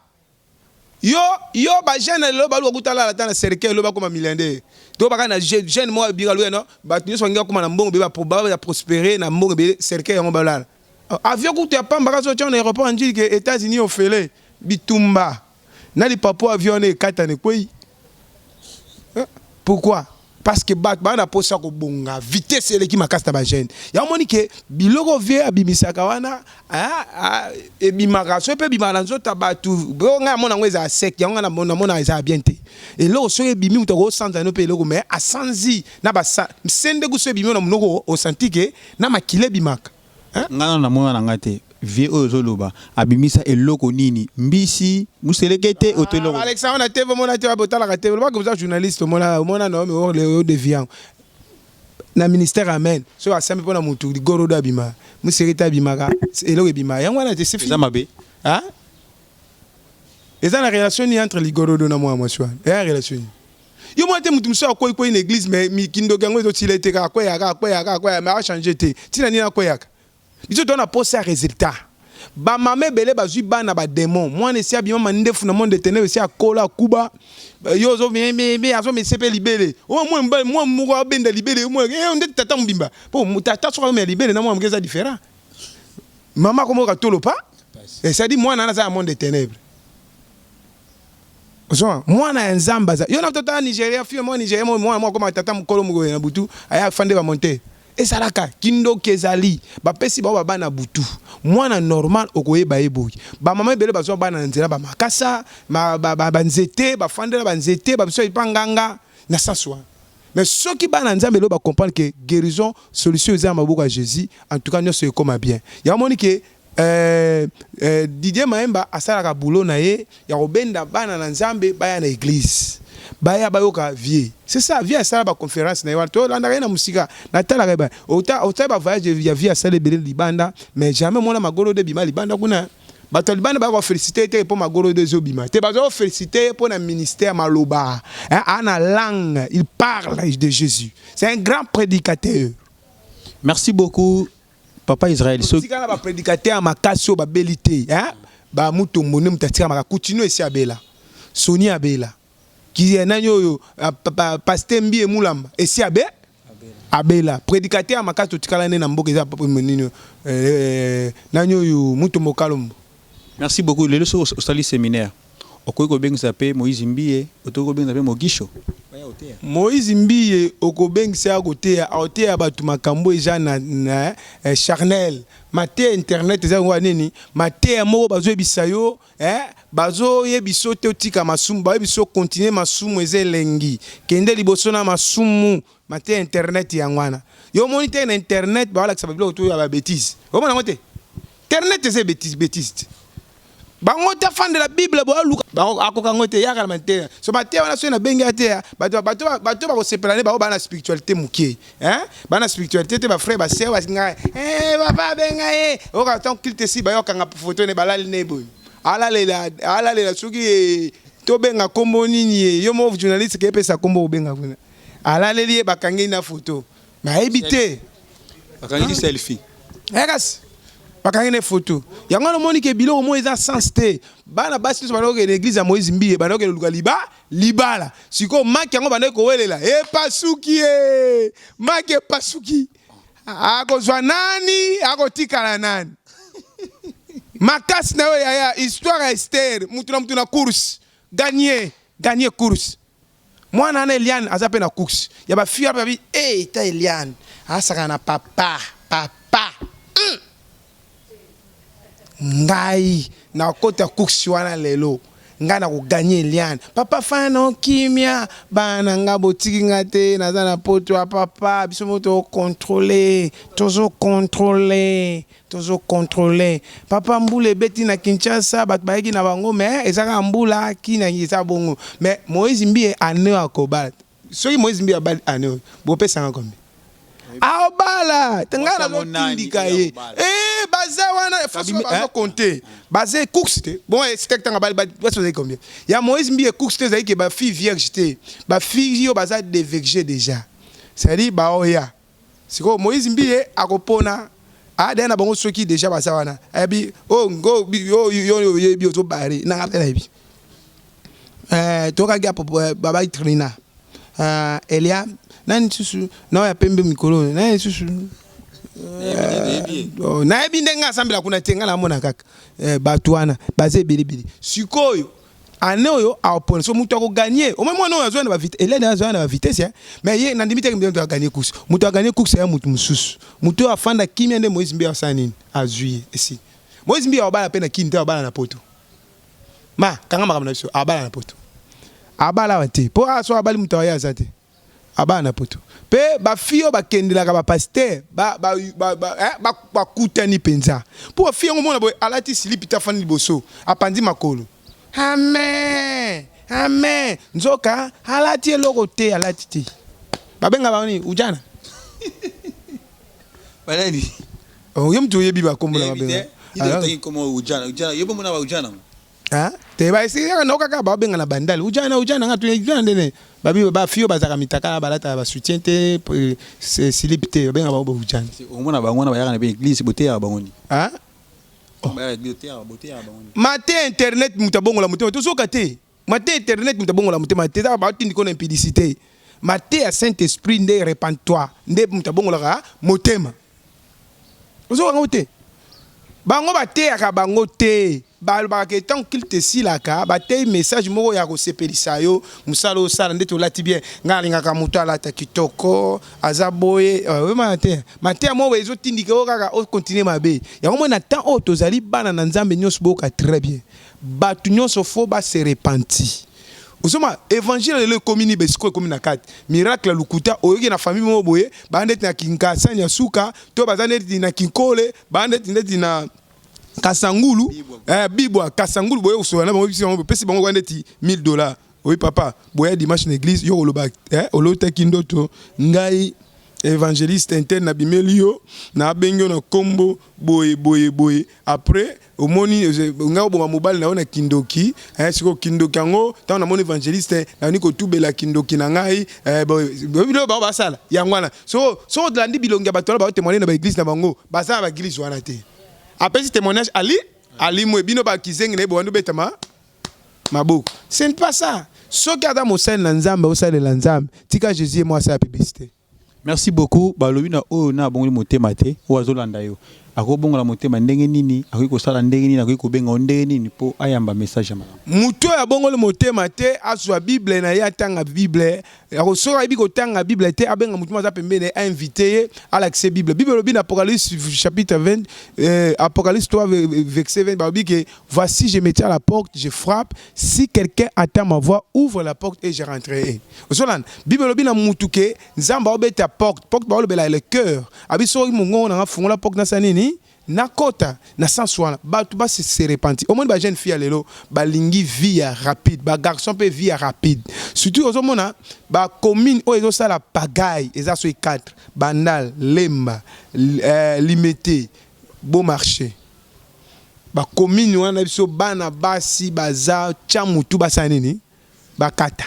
Yo, yo bajeune lelo baluka kutalala ata na cercueil, elo bakoma milliardaire to baka na jeune moko abika luka no bato nyonso balingi bakoma na mbongo ebele, baprospérer na mbongo ebele, cercueil yango balala. Avion kutu ya pamba kaka so tia na aéroport Ndjili ke États-Unis, ofele bitumba na lipapo, avion wana ekatana, ekwei. Pourquoi? Parce que bato baa na posa kobonga, vitesse eleki makasi na bajeune. Yango moni ke biloko vie abimisaka wana, ah, ah, ebimaka soki mpe ebimaka na nzoto ya bato. Bo ngai amona yango ezala sec, yango ngai namona ezala bien te. Eloko soki ebimi, moto akosanza no mpe eloko, mais asanzi na basa sendeku. Soki ebimi na monoko, osanti ke na makila ebimaka. Ngai nano namona na ngai te. Vie oyo ozoloba abimisa eloko nini? Mbisi moseleke te, oto eloko? Alexandre, na TV omona te, botalaka te, olobaka oza journaliste, omona, omona na odeviant na ministère. Amen. Soki asambi mpona motu, ligorodo abima, moseke te, abimaka eloko, ebimaka yango wana te. Eza mabe. Ah? Eza na relation nini entre ligorodo na mwana mwasi wana? Eza relation nini? Yo mwana te, motu mosusu akweikwei na église, mais mikindoki yango ezotila ete kaka akweyaka, akweyaka, akweyaka, mais achange te. Ntina nini akweyaka? Biso toza na posa ya résultat. Bamama ebele bazwi bana badémon, mwana esi abima mandefu na monde ténèbre, esi akola, akuba. Yo ozomebe, azomese mpe libele. Oyo mwana mobali, mwana moko abenda libele ndeti tata mobimba, po tata soki azomela libele na mwana moke eza différent. Mama akomoka tolo pa, c'est-à-dire mwana wana aza ya monde ténèbre. Ozwa mwana ya Nzambe aza yo na tata Nigeria, fille moko Nigeria, mwana moko akoma tata mokolo moko na butu, aya afande bamonte. Ezalaka kindoki, ezali bapesi bango babana butu. Mwana normal okoyeba ye boye. Bamama ebele bazwa bana na nzela, bamakasa banzete, bafandela banzete, babiso epa nganga na sens wana. Mais soki bana Nzambe lelo bacomprendre ke guérison, solution eza na maboko ya Jésus, en tout cas nyonso ekoma bien. Yango moni ke Didier Maemba asalaka boulot na ye ya kobenda bana na Nzambe baya na église, baya bayoka vie. C'est ça, vie asala baconférence na ye wana, tolandaka ye na mosika, natalaka ye. Otali bavoyage ya vie asala ebele libanda, mais jamais mona magolo de bima libanda kuna. Bato ya libanda baya koféliciter te mpo magolo de ezobima te. Baza koféliciter mpo na ministère, maloba ana langue, il parle de Jésus, c'est un grand prédicateur. Merci beaucoup, papa Israël. Tika na baprédicateur ya makasi oyo babeli te, bamutombo nde moto atikamaka kutino esi abela, Soni abela, nani oyo, pasteur Mbie Mulamba esi abe. Abela predicateur ya makasi totikala nde na mboka eza nini eh, nani oyo Mutombo Kalombo. Merci beaucoup lelo soki osali seminaire okoki kobengisa pe Moïse Mbiye otoki kobengisa pe Mogisho baya koteya. Moïse Mbiye okobengisa ye akoteya akoteya batu makambo eza na, na eh, charnel mateya internet eza lokola nini mateya moko bazoyebisa yo eh, bazo yebisa yo te otika masumu bayebisa yo continue masumu eza elengi kende liboso na masumu Mateya internet yango wana. Yo omoni te na internet ba lakisa ba biloko tout ya ba betises. Omona yango te? Internet eza betise betise te. Bango te afandela bible bo aluka bango akoka yango te yaka na mateya. So mateya wana soki na bengi ateya bato bato bato bako sepela ne bango ba na spiritualité mukie. Hein? Ba na spiritualité te ba frères ba sœurs ba singa eh papa benga ye. Oka tant culte si ba yokanga photo ne balali ne boye. Alalela alalela soki tobenga kombo nini ye yo moko journaliste ke pesa kombo obenga kuna. Alaleli ye bakangi na photo mais ayebi te. Bakangi selfie. Eh kasi bakangi na photo. Yango wana omoni ke biloko moko eza sens te. Bana basi nyonso bandaki kokende eglise ya Moïse Mbiye bandaki kokende koluka liba libala. Sikoyo maki yango bandaki kowelela epasuki ee maki epasuki. Akozwa nani akotikala nani? Makasi na yo yaya histoire ya Esther mutu na mutu na course gagne gagne course. Mwana wana Eliane aza pe na course ya ba fille wana babi eh ta Eliane asakana na papa papa hum ngai nakota course wana lelo ngai nako gagner Eliane papa fanda na yo kimia bana nga botiki nga te naza na poto ya papa biso moko toko controler tozo controler Tozo controler papa mbula ebeti na Kinshasa batu bayaki na bango mais eza kaka mbula kin eza bongo mais Moïse mbiye annee oyo akobala soki Moïse mbiye abali annee oyo bopesa nga combien akobala te nga nazo tindika ye eh baza wana faut bazo compter baza course te bon c'était tanga bali basi bazali combien ya Moïse mbiye course te ezali ke ba fille vierge te ba fille oyo baza deverge déjà c'est à dire baoya Sikoyo Moïse Mbiye akopona ADN na bango soki dejà baza wana ayebi oh ngo yo yo oyebi ozo bare na nga pe nayebi eh tokaki apopo eh, baba Trina eh, Elia nani susu na ya pembe mikolo nani susu eh, oh, nayebi ndenge asambela kuna te nga namona kaka eh, bato wana baza ebele ebele sikoyo Annee oyo akopona soki mutu ako gagner au moins mwana oyo azwa na ba vitesse Helène azwa na ba vitesse hein mais ye nandimi te mutu a gagner course mutu a gagner course ya mutu mususu mutu oyo afanda kimia nde Moïse Mbiye asala nini azui ye esili Moïse Mbiye akobala pe na kin te akobala na poto ma kanga makambo na biso akobala na poto abala awa te po awa soki abali mutu aye aza te Abala na poto pe ba fille oyo bakendelaka ba pasteur ba ba ba ba eh, ba bakutani penza po ba fille yango omona boye alati silipi te afandi liboso apanzi makolo amen amen nzoka alati eloko te alati te babenga bango nini ujana Banani? Oh, yo mutu oyebi ba kombo na babenga. Ujana, yo mona ba ujana. Hein? Te ba esika kaka nayoka kaka baobenga na bandal ujana ujana nga tuna ujana ndene babi ba fille oyo bazalaka mitakala balataka ba soutien te slip te babenga bango ba ujana. Omona bango wana bayaka na ba eglise boteyaka bango nini? Hein? Bayaka eglise oteyaka boteyaka bango nini? Mateya internet moto abongola motema tozoka te mateya internet moto abongola motema te eza batindiko na impudicité mateya saint esprit nde repens toi nde moto abongolaka motema Ozoka yango te? Bango bateyaka bango te. Balobaka ke tango culte esilaka, bateyi message moko ya kosepelisa yo, mosala osala nde tolati bien. Ngai nalingaka moto alata kitoko, aza boye. Oyomana te. Mateya moko boye ezotindika yo kaka o continuer mabe. Yango omoni na temps oyo tozali bana na Nzambe nionso boyoka très bien. Batu nionso faut ba se repentir. Ozoma evangile lelo ekomi ni besiko ekomi na kati miracle ya lokuta oyoki na famille moko boye ba ndeti na kinkasani ya suka to baza ndeti na kinkole ba ndeti ndeti na kasangulu eh, bibwa kasangulu boye kosola na bango bisi bango pesi bango kwa ndeti 1000 dollars oyi papa boya dimanche na eglise yo koloba eh, olotaki ndoto ngai evangeliste interne nabimeli yo nabengi yo na kombo boye boye boye après Omoni ngai oboma mobali na yo na kindoki eh, sikoyo kindoki yango ntango namoni evangeliste nabandi kotubela kindoki na ngai eh, biloko bango basala yango wana so so olandi bilongi ya bato wana baotemoigne na baeglise na bango baza na baeglise wana te apesi témoignage ali alimwe bino bakizengi na ye bobandi obetama maboko ce n'est pas ça soki aza mosali na nzambe osalela nzambe tika jésus ye moko asala publicité. Merci beaucoup balobi na oyo na abongoli motema te oyo azolanda yo akobongola motema ndenge nini akoki kosala ndenge nini akoki kobenga yo ndenge nini mpo ayamba message ya malamu. Moto oyo abongoli motema te azwa bible na ye atanga bible soki ayebi kotanga bible te abenga moto moko aza pembeni na ye a invite ye alakisa ye bible. Bible elobi na Apocalypse chapitre 20 Apocalypse 3 verset 20 balobi ke voici je me tiens à la porte je frappe si quelqu'un attend ma voix ouvre la porte et je rentrerai. Ozolanda bible elobi na mutu ke Nzambe aobeta porte, porte baolobela le cœur. Abi soki mongongo na nga fungola porte nasala nini? Nakota na sens wana batu ba se repentir. Omoni ba jeune fille ya lelo balingi vie ya rapide, ba garçon pe vie ya rapide. Surtout ozomona ba commune oyo ezosala pagaille eza soki 4, Bandal, Lemba, Limete, Beau Marche. Ba commune wana biso bana basi baza tia mutu basala nini? Bakata.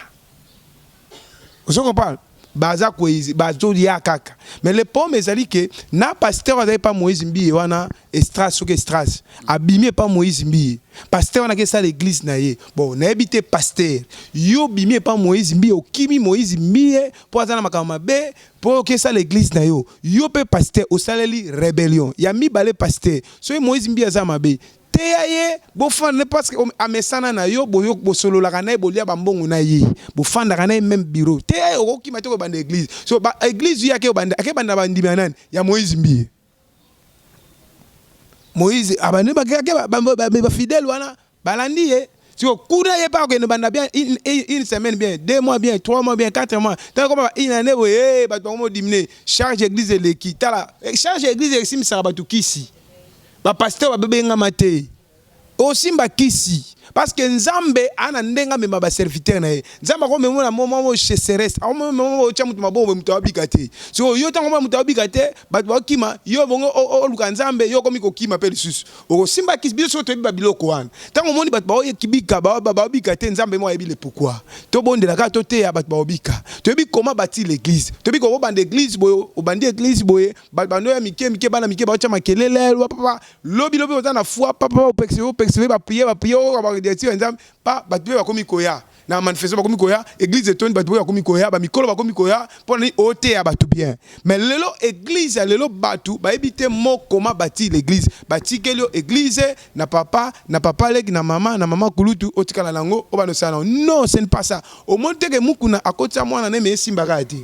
Ozo comprendre? Baza ko bazo ya kaka. Mais le problème ezali que na pasteur azali pa Moïse Mbiye wana Estras soki Estras abimi epa Moïse Mbiye. Pasteur wana akesala église na ye. Bon, nayebi te pasteur. Yo bimi epa Moïse Mbiye, okimi Moïse Mbiye po aza na makambo mabe po okesala église na yo. Yo pe pasteur osaleli rébellion. Ya mibale pasteur, soki Moïse Mbiye aza mabe, Teya ye bofanda naye parce que amesana na yo bosololaka naye bolia ba mbongo na ye bofandaka naye meme bureau teya ye okokima te kobanda eglise so ba eglise ye ake obanda ake banda ba ndimi ya nani ya Moïse Mbiye Moïse abandi ba ba fidèle wana balandi ye siko kuna ye pa akende banda bien une, une semaine bien 2 mois bien 3 mois bien 4 mois tango koma une année boye bato bango modimine charge église eleki tala charge église esimisaka bato kisi. Ba pasteur ba bengama te. Osimba kisi parce que Nzambe ana ndenge amema ba serviteur na ye. Nzambe akomema na moment oyo sécheresse, akomema moment oyo tia mutu maboko mutu abika te. So yo tango mona mutu abika te, bato bakima, yo bongo oluka Nzambe, yo okomi kokima pe lisusu. Okosimba kisi, biso soki toyebi ba biloko wana. Tango omoni bato baoyekibika, baobika te, Nzambe mo ayebi le pourquoi. Tobondela kaka toteya bato baobika. Toyebi comment bâtir l'église. Toyebi ko banda église boye, obandi église boye, Bato bando ya mike mike, bana mike baotya makelele, papa lobi lobi oza na foi, papa opekisi opekisi ba prier ba prier oyo ba directive ya Nzambe, pa bato mpe bakomi koya na manifestation, bakomi koya église etondi, bato mpe bakomi koya, ba mikolo bakomi koya mpo na nini? Oteya bato bien. Mais lelo église ya lelo bato bayebi te mo comment bâtir l'église, batikeli yo église na papa na papa leki na mama na mama kulutu, otikala nango obanda osala nango. Non, ce n'est pas ça. Omoni te ke Mukuna akotisa mwana na ye, mais esimbaka te.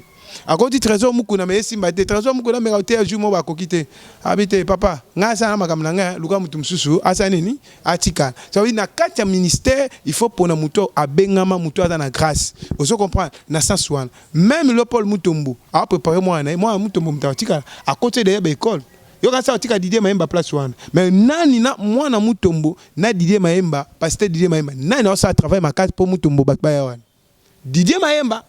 Akoti Tresor Mukuna mais esimba te. Tresor Mukuna ameka koteya jour moko bakoki te. Abi te papa, ngai asala na makambo na ngai, luka mutu mosusu asala nini? Atikala. Ça veut dire na kati ya ministère, il faut pona mutu abengama, mutu aza na grâce. Ozo comprendre? Na sens wana. Même le Paul Mutombo a préparé mwana na ye, mwana Mutombo mutu atikala, akoti d'ailleurs ba école. Yo kasi atika Didier Mayemba place wana. Mais nani na mwana Mutombo na Didier Mayemba, pasteur Didier Mayemba, nani asala travail makasi po Mutombo bato baya wana? Didier Mayemba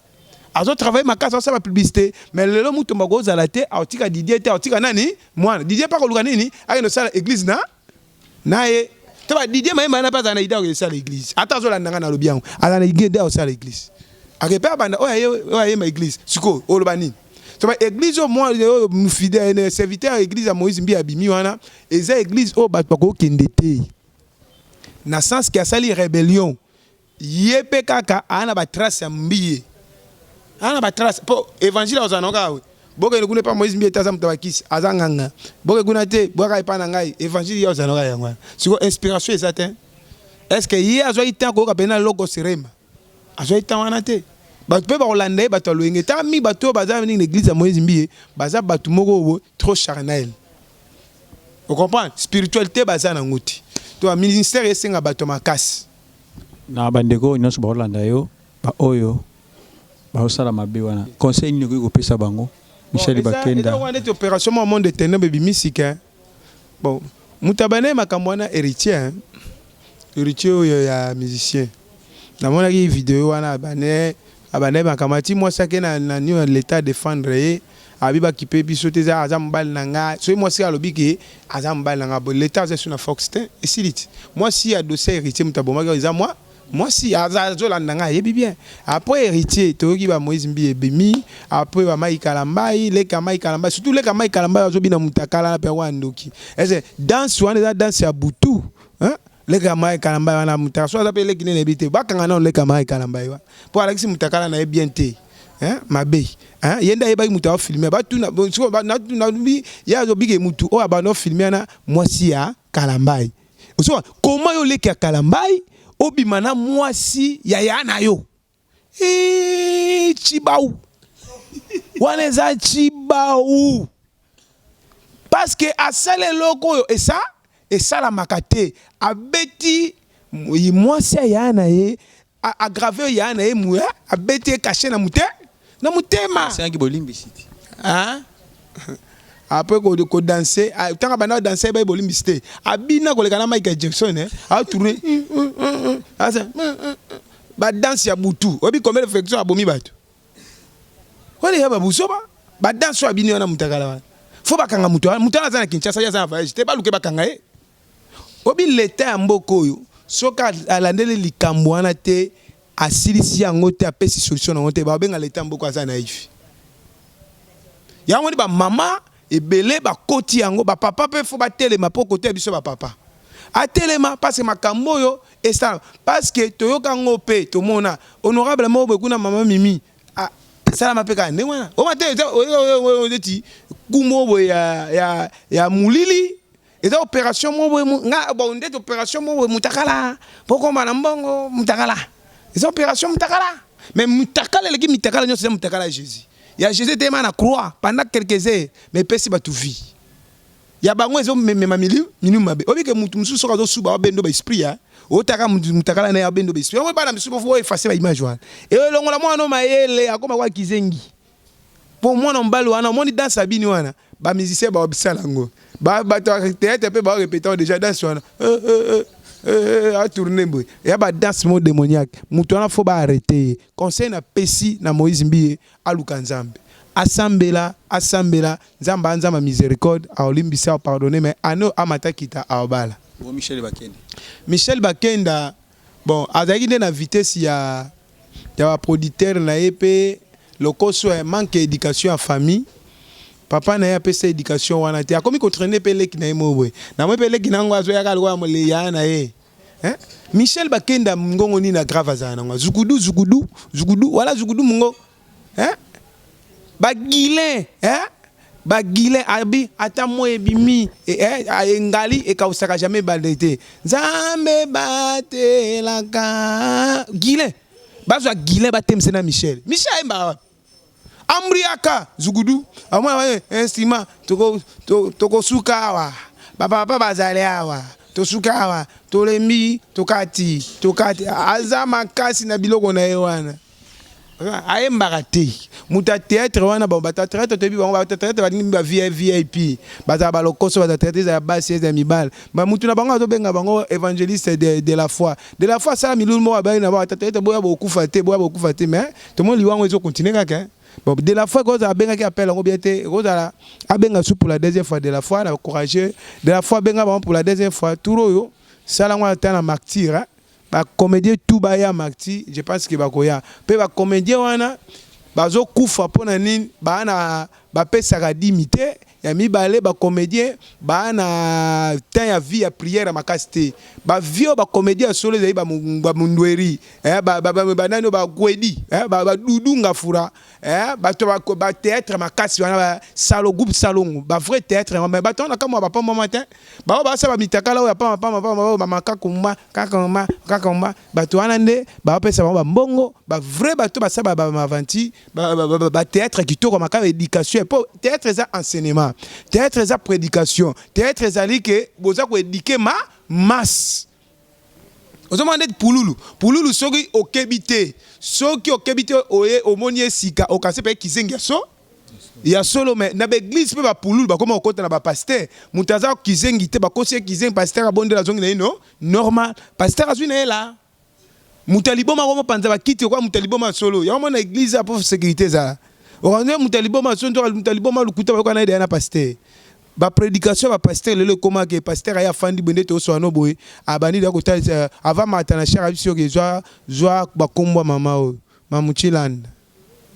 azo travailler makasi asala publicité, mais lelo Mutombo akozala te, aotika Didier te, aotika nani mwana Didier pa koluka nini akende kosala église na na ye to ba Didier Mayemba na pe azala na idée akosala église, ata azolanda nga nalobi yango, azala na idée akosala église, akepe abanda oyo aye oyo ayemba église. Sikoyo oloba nini? To ba église oyo mwa oyo fidèle serviteur ya église ya Moïse Mbiye abimi wana, eza église oyo bato bakokende te na sens ke asali rébellion. Ye pe kaka aa na ba trace ya Mbiye, aa na ba trace po evangile akozala na kaka we bokende kuna epa Moïse Mbiye te, aza moto ya bakisi, aza nganga, boke kuna te, boyaka epa na ngai, evangile ye akozala na kaka yango wana. Sikoyo inspiration eza te, est ce que ye azwaki temps koyoka pena logos rhema? Azwaki temps wana te. Bato pe bakolanda ye bato ya loyenge ta mingi, bato oyo baza mingi na eglise ya Moïse Mbiye baza bato moko oyo trop charnel, o comprendre, spiritualité baza nango te. To ba ministère esenga bato ya makasi. Na bandeko oyo nyonso bakolanda yo, baoyo bazosala mabe wana, conseil nini okoki kopesa bango, Michel Bakenda? Eza wana neti opération mwa monde ténèbres ebimi sika. Bon, moto abandaki makambo wana héritier, héritier oyo ya musicien, namonaki video wana abandaki makambo ati mwasi ake na nini l'état défendre ye, abi bakipe biso te, eza aza mobali na ngai. Soki mwasi alobi ke aza mobali na ngai, bo l'état aza su na force te, esili ti mwasi ya dossier héritier moto abomaki eza mwa mwasi azolanda ngai, ayebi bien. Après héritier toyoki ba Moïse Mbiye ebimi, après ba Mike Kalambayi, leka Mike Kalambayi, surtout leka Mike Kalambayi azobina mutakala mpe wana ndoki. Ese danse wana eza danse ya butu, hein? Leka Mike Kalambayi wana mutakala so aza mpe leki nene yebi te, bakanga nano leka Mike Kalambayi wana mpo alakisi mutakala na ye bien te. Hein, mabe hein, ye nde ayebaki moto afilme batuna sikoyo ye azobike motu oyo abanda ofilme wana mwasi ya Kalambai. Osoka koma yo leki ya Kalambai obima na mwasi ya ya na yo e, chibau wana eza chibau parce que asali eloko oyo esa esalamaka te. Abeti mwasi ya ya na ye, aggrave oyo ya na ye, muya abeti ye kashe na mute na motema. Asengaki bolimbisi te. Hein? Après kodanse, ntango abanda kodanse, baye bolimbisi te. Abina koleka na Michael Jackson, eh? Atourne badanse ya butu. Oyebi combien de flexion abomi bato wana? Ya babusoba badanse oyo abini wana, mutakala wana, fo bakanga moto wana. Moto wana aza na Kinshasa, ye aza na voyage te. Baluke bakanga ye. Oyebi leta ya mboka oyo, soki alandeli likambo wana te, asilisi yango te, apesi solution nango te, babenga leta ya mboka aza naïf. Yango ni bamama ebele bakoti yango, bapapa mpe fo batelema mpo kote ya biso bapapa atelema, parce que makambo oyo esala, parce que toyoka yango mpe tomona honorable moko boye kuna, mama Mimi, esalama mpe kaka ndenge wana. Oma te, neti kumo boye ya molili, eza opération moko boye nga bon, ndeti opération moko boye mutakala mpo koma na mbongo. Mutakala eza opération mutakala, mais mutakala eleki mitakala nyonso eza mutakala ya Jésus. Ya Jésus eteyema na croix pendant quelques heures, mais epesi bato vie. Ya bango ezomemema milimu milimu mabe. Oyebi ke mutu mosusu soki azosuba, abendo baesprit ya otaka mutakala na ye, abendo baesprit yango. Bana misusu bofo efase baimage wana, elongola mwana no mayele, akoma kwa kizengi. Mpo mwana mobali wana, omoni danse abini wana, bamusicien baobisala yango, bato ya théâtre mpe baorépéta déjà danse wana, atourne boye, ya badanse mo démoniaque. Moto wana fo baarrêter ye. Conseil napesi na Moïse Mbiye, aluka Nzambe, asambela, asambela Nzambe, Nzambe ya miséricorde, aolimbisa, apardonne. Mais ano amata kita aobala. Bo Michel Bakenda? Michel Bakenda, bon, azalaki nde na vitesse ya baproducteur na ye mpe lokoso ya manque ya éducation ya famille. Papa na ye apesa éducation wana te. Akomi kotraîner mpe leki na ye mo boye, namoi mpe leki na yango azoyaka lokola ya na ye, hein? Michel Bakenda, ngongo nini na grave azala nango? Zukudu, zukudu, zukudu wala zukudu mongo, hein? Bagilin, hein? Bagilin abi ata moi ebimi, engali ekausaka jamais ebale te. Nzambe batelaka Gilin. Bazwa Gilin, batemisa na Michel. Michel ayembaka wapi? Ambriaka zugudu, amona instrument. Tokosuka awa, bapapa bazali awa, tosuka awa, tolembi, tokati, tokati. Aza makasi na biloko na ye wana, ayembaka te. Moto ya théâtre wana, bon, bato ya théâtre toyebi bango. Bato ya théâtre balingi ba VIP, bazala balokoso. Bato ya théâtre, eza ya basi, eza ya mibale, bamutu na bango azobenga bango évangéliste de la foi. De la foi asala milulu moko, abai na bango, bato ya théâtre, boya bokufa te, boya bokufa te. Mais tomoni liwango ezocontinue kaka. Bon, de la foi ekozala abengaki appel yango bien te, ekozala abenga su pour la deuxième fois. De la foi na courageux, de la foi abenga bango pour la deuxième fois. Tour oyo sala yango ata na martyr, bacomédien tout baya martyr. Je pense que bakoya mpe. Bacomédien wana bazokufa mpo na nini? Baa na bapesaka dimi te. Ya mibale, bacomédien baa na temps ya vie ya prière ya makasi te. Bavie oyo bacomédien ya solo ezali bamundweri, banani oyo bakwedi, badudu ngafura, bato bathéâtre makasi wana, salo groupe salongo, bavrai théâtre yango. Mais bato wana kamwa bapambama te. Bao basala bamitakala oyo ya pamba pamba pamba, oyo bamakakumba kakamba kakamba, bato wana nde baopesa bango bambongo. Bavrai bato basala bavanti bathéâtre kitoko makasi, éducation, po théâtre eza enseignement, théâtre eza prédication, théâtre ezali ke boza koéduquer ma masse. Ozomona ndeti pululu, pululu soki okebi te, soki okebi te, oye omoni esika okasi mpe kizengi ya so ya solo. Mais na baeglise mpe bapululu bakoma kokota na bapasteur. Moto aza kizengi te, bakosi ye kizengi, pasteur abondela, azongi na ye no normal. Pasteur azwi na ye la moto ya liboma, akomopanza bakiti okoa moto ya liboma ya solo. Yango mona église apo sécurité ezala okande moto ya liboma solo, nzoka moto ya liboma lokuta bayoka na ye deya na pasteur. Baprédication ya bapasteur lelo ekomaka, pasteur aye afandi boye nde tooswana boye, abandi deya kotalisa avant mata na chaire, abisi oke zwa zwa bakombo ya mama oyo, Mamuchilanda,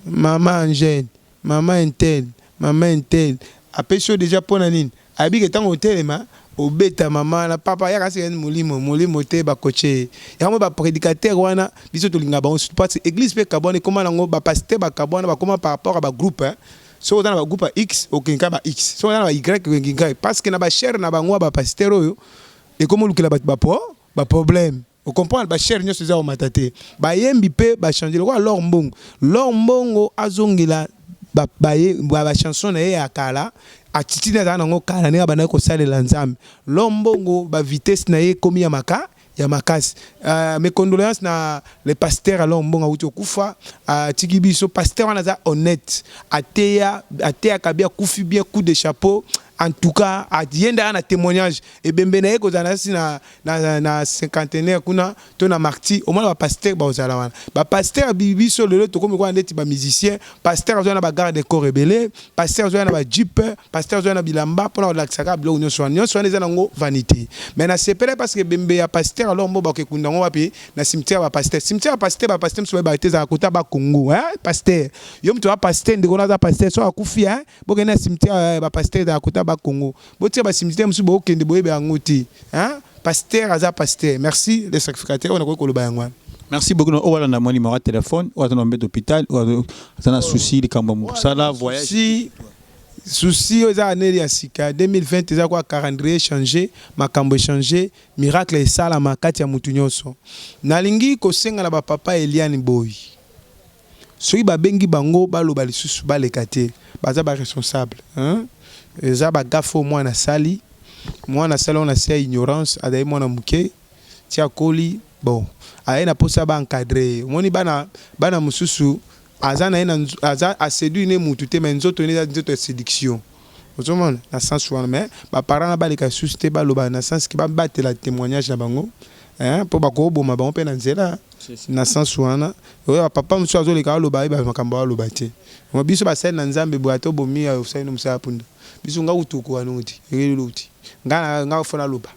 mama Angele, mama intel, mama intel. Apesi yo déjà mpo na nini? Ayebi ke ntango otelema. Obeta mama na papa yaka sika molimo molimo te bakoche ye. Yango ba prédicateur wana biso tolinga bango surtout parce que église pe kabwana ekoma nango ba pasteur bakabwana bakoma par rapport à ba groupe hein. Soki oza na ba groupe ya X okende kaka ba X, soki oza na ba Y okende kaka parce que na ba chaire na bango ya ba pasteur oyo ekomi olukela bato ba po ba problème. O comprendre ba chaire nionso eza komata te. Bayembi pe ba changer lokola L'or Mbongo. L'or Mbongo azongela ba ba chanson na ye ya kala, attitude azalaka na yango kala ndenge abandaki kosalela Nzambe. L'or Mbongo ba vitesse na ye ekomi ya maka ya makasi. Mes condoleances na le pasteur L'or Mbongo awuti kokufa atiki biso. Pasteur wana aza honnete ateya ateyaka bien akufi bien coup de chapeau en tout cas ye nde aza na temoignage ebembe na ye ekozala nasi na na na cinquantenaire kuna to na martyr omona ba pasteur bakozala wana ba pasteur biso lelo tokomi lokola ndeti ba musicien pasteur azoya na ba garde corps ebele pasteur azoya na ba jeep pasteur azoya na bilamba pona kolakisa kaka biloko nyonso wana nyonso wana eza nango vanité mais nasepelaki parce que ebembe ya pasteur alors mbo bakekunda yango wapi na cimetière ba pasteur cimetière ya pasteur ba pasteur mosusu bayebaka te ezalaka kota ba Congo hein pasteur yo moto ya pasteur ndeko na aza pasteur soki akufi hein bokende na cimetière ba pasteur ezalaka kota ba Congo Botia ba cimetière mosusu bokende boyeba yango te hein pasteur aza pasteur merci le sacrificateur oyo nakoki koloba yango wana. Merci beaucoup na oyo alanda mwa numero ya telephone oyo aza na mbeto hopital oyo aza na souci likambo ya mosala voyage. Souci souci oyo eza annee ya sika 2020 eza kwa calendrier change makambo echange miracle esalama kati ya mutu nionso nalingi kosenga na ba papa Eliane boyi Soki ba bengi bango baloba lisusu baleka te baza ba responsable hein eza ba gaffe oyo mwana asali mwana asali yango na se ya ignorance azali mwana muke ti akoli bon aye na posa ba encadre ye omoni bana bana mususu aza naye na aza a seduire ne mutu te mais nzoto ne eza nzoto ya seduction ozomona na sens wana mais ba parents na baleka lisusu te baloba na sens ke babatela temoignage na bango hein po bakoboma bango pe na nzela na sens wana oyo ba papa mosusu azoleka aloba ayeba makambo aloba te biso basali na nzambe boye ata obomi osali no mosala punda biso nga kutu okoka nongo te elelo te nga nga fo naloba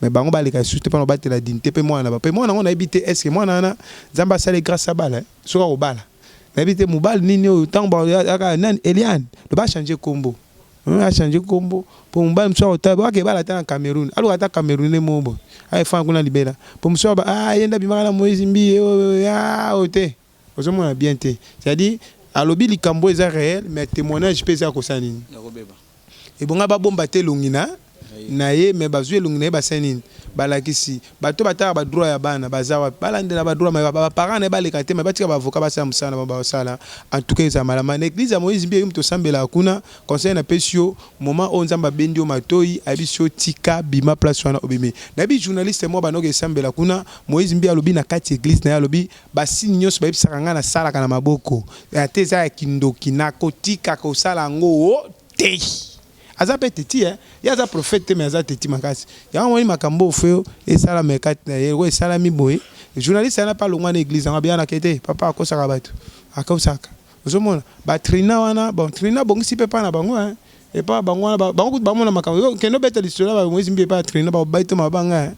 mais bango baleka lisusu te mpona kobatela dignité mpe mwana na bango mpe mwana yango nayebi te est ce que mwana wana nzambe asali grâce abala soki akobala nayebi te mobali nini oyo ntango nani Eliane loba achange kombo A changer kombo po mobali mosusu akotala bo ake bala ata na Cameroun aluka ata camerounais moko boye aye fanda kuna libela po mosusu aloba ah ye nde abimaka na Moïse Mbiye oyo ah oyo te ozo mona bien te c'est à dire alobi likambo oyo eza reel mais temoignage pe eza kosala nini ebonga ba bomba ata elongi na na ye mais bazui elongi na ye basali nini balakisi bato batalaka ba droit ya bana baza wapi balandela ba droit mais ba parents na ye baleka te mais batika ba avocat basala mosala na bango basala en tout cas eza malamu na eglise ya Moïse Mbiye yo moto osambelaka kuna conseil na pesi yo moment oyo Nzambe abendi yo matoyi ayebisi yo tika bima place wana obimi nayebi journaliste moko abandaki esambela kuna Moïse Mbiye alobi na kati ya eglise na ye alobi ba signe nionso bayebisaka ngai nasalaka na maboko ata eza ya kindoki nakotika kosala yango te. Aza pe teti hein. Ye aza prophète te mais aza teti makasi. Yango omoni makambo oyo faut esalama kati na ye lokola esalami boye. Journaliste wana pe alongwa na eglise yango abiya nake te papa akosaka batu. Akosaka. Ozo mona ba trina wana bon trina abongisi pe epa na bango hein. Epa bango wana bango kutu bamona makambo yo kende obeta lisolo ya ba Moïse Mbiye epa ya trina bako beta mabanga hein.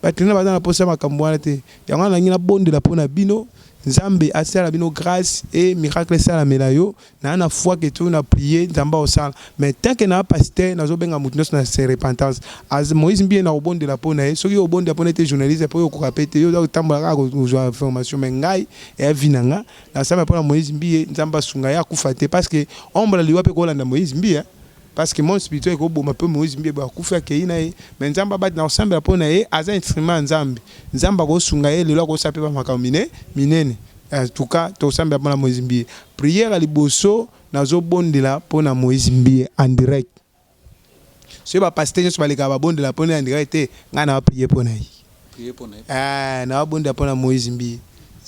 Ba trina baza na posa ya makambo wana te. Yango wana nalingi nabondela pona bino Nzambe asala bino grace et miracle esalamela yo Naza na foi que soki na prier nzambe akosala mais tant que naza pasteur nazo benga mutu nionso na se repentance az Moïse mbiye nako bondela po naye soki obondela po naye te journaliste po yo okoka pe te yo oza kotambola kaka kozua information mais ngai eya vie na nga na sambela pona Moïse mbiye nzambe asunga ye akufa te parce que ombre ya liwa pe ekolanda Moïse mbiye parce que monde spirituel ekoboma pe Moïse mbiye boye akufi akeyi na ye mais nzambe abati nako sambela po na ye aza instrument ya nzambe nzambe akosunga ye lelo akosala pe ba makambo mine minene En tout cas tosambela pona Moïse Mbiye. Prière ya liboso nazo bondela pona Moïse Mbiye en direct. Soki ba pasteurs nionso balekaka ba bondela pona ye en direct te, ngai na prier pona ye. Eeh na bondela pona Moïse Mbiye.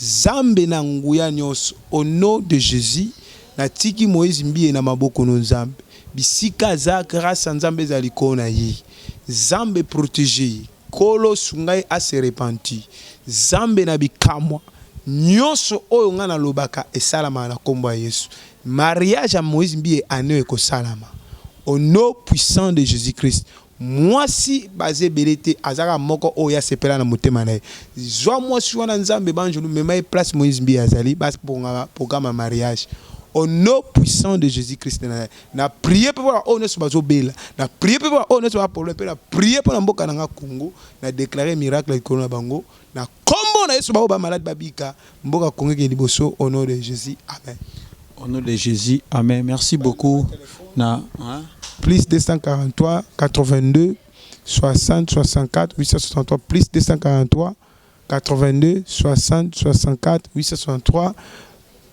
Zambe na nguya nionso au nom de Jesus natiki Moïse Mbiye na maboko no Nzambe. Bisika aza grace ya Nzambe ezala likolo na ye. Zambe proteger ye. Nkolo sunga ye a se repentir. Zambe na bikamwa nionso oyo nga na lobaka esalamaka na kombo ya yesu. Mariage ya Moïse mbiye annee oyo ekosalama au nom puissant de Jesus Christ. Mwasi baza ebele te aza kaka moko oyo ye asepela na motema na ye. Zwa mwasi wana nzambe b'anjelu mema ye place Moïse mbiye azali ba bonga programme ya mariage. Au nom puissant de Jésus Christ de Nazareth. Na prier mpe mpona oyo nyonso bazobela, na prier mpe mpona oyo nyonso ba problème, mpe na prier mpona mboka na nga Congo. Na déclare miracle likolo na bango na kombo na Yesu. Bao bamalade babika, mboka Congo ekende liboso, au nom de Jésus, amen. Au nom de Jésus, amen. Merci beaucoup na, hein? Plus 243 82 60 64 863, plus 243 82 60 64 863,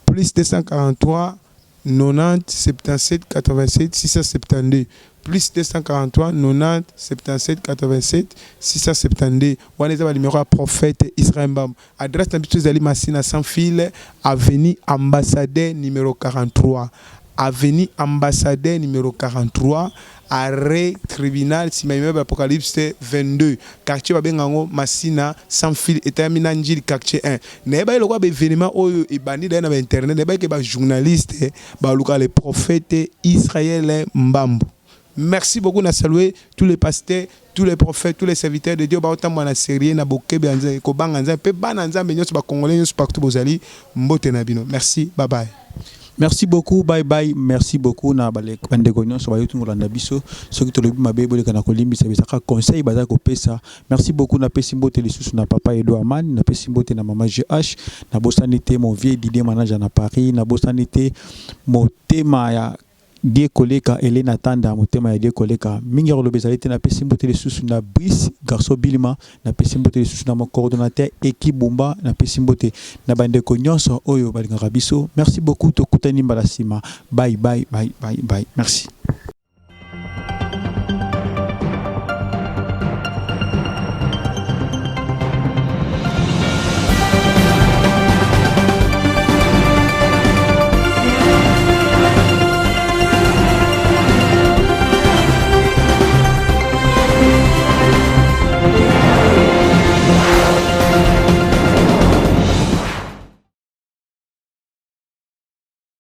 plus 243 90 77 87 672, plus 243 90 77 87 672. Wana eza banuméro ya prophète Israël Mbambo. Adresse na biso ezali Masina Sans Fil, avenue Ambassadeur numéro 43, avenue Ambassadeur numéro 43, arrêt Tribunal, nsima immeuble Apocalypse 22, quartier babenga yango Masina Sans Fil, etayami na Njili quartier 1. Nayebaki lokola baévénement oyo ebandi daye na bainternet, nayebaki bajournaliste baluka le prophète Israël Mbambo. Merci beaucoup. Na saluer tous les pasteurs, tous les prophètes, tous les serviteurs de Dieu baotambola na sérieux, na bokebe ya Nzambe, kobanga Nzambe, mpe bana Nzambe nyonso, bacongolais nyonso partout bozali, mbote na bino. Merci, bye bye. Merci beaucoup, bye bye. Merci beaucoup na bandeko nyonso bayoki kolanda biso. Soki tolobi mabe, boleka na kolimbisa, bizaka conseil baza kopesa. Merci beaucoup. Napesi mbote lisusu na papa Edouard Man, napesi mbote na mama GH, nabosani te mon vieux Didier Manager na Paris, nabosani te motema ya Die Koleka, Elena Tanda, motema ya Die Koleka. Mingi ya koloba ezali te. Napesi mbote lisusu na Brice Garçon Bilima, napesi mbote lisusu na mon coordonnateur Eki Bumba, napesi mbote na bandeko nyonso oyo balingaka biso. Merci beaucoup, tokutani mbala nsima. Bye bye, bye bye bye, merci.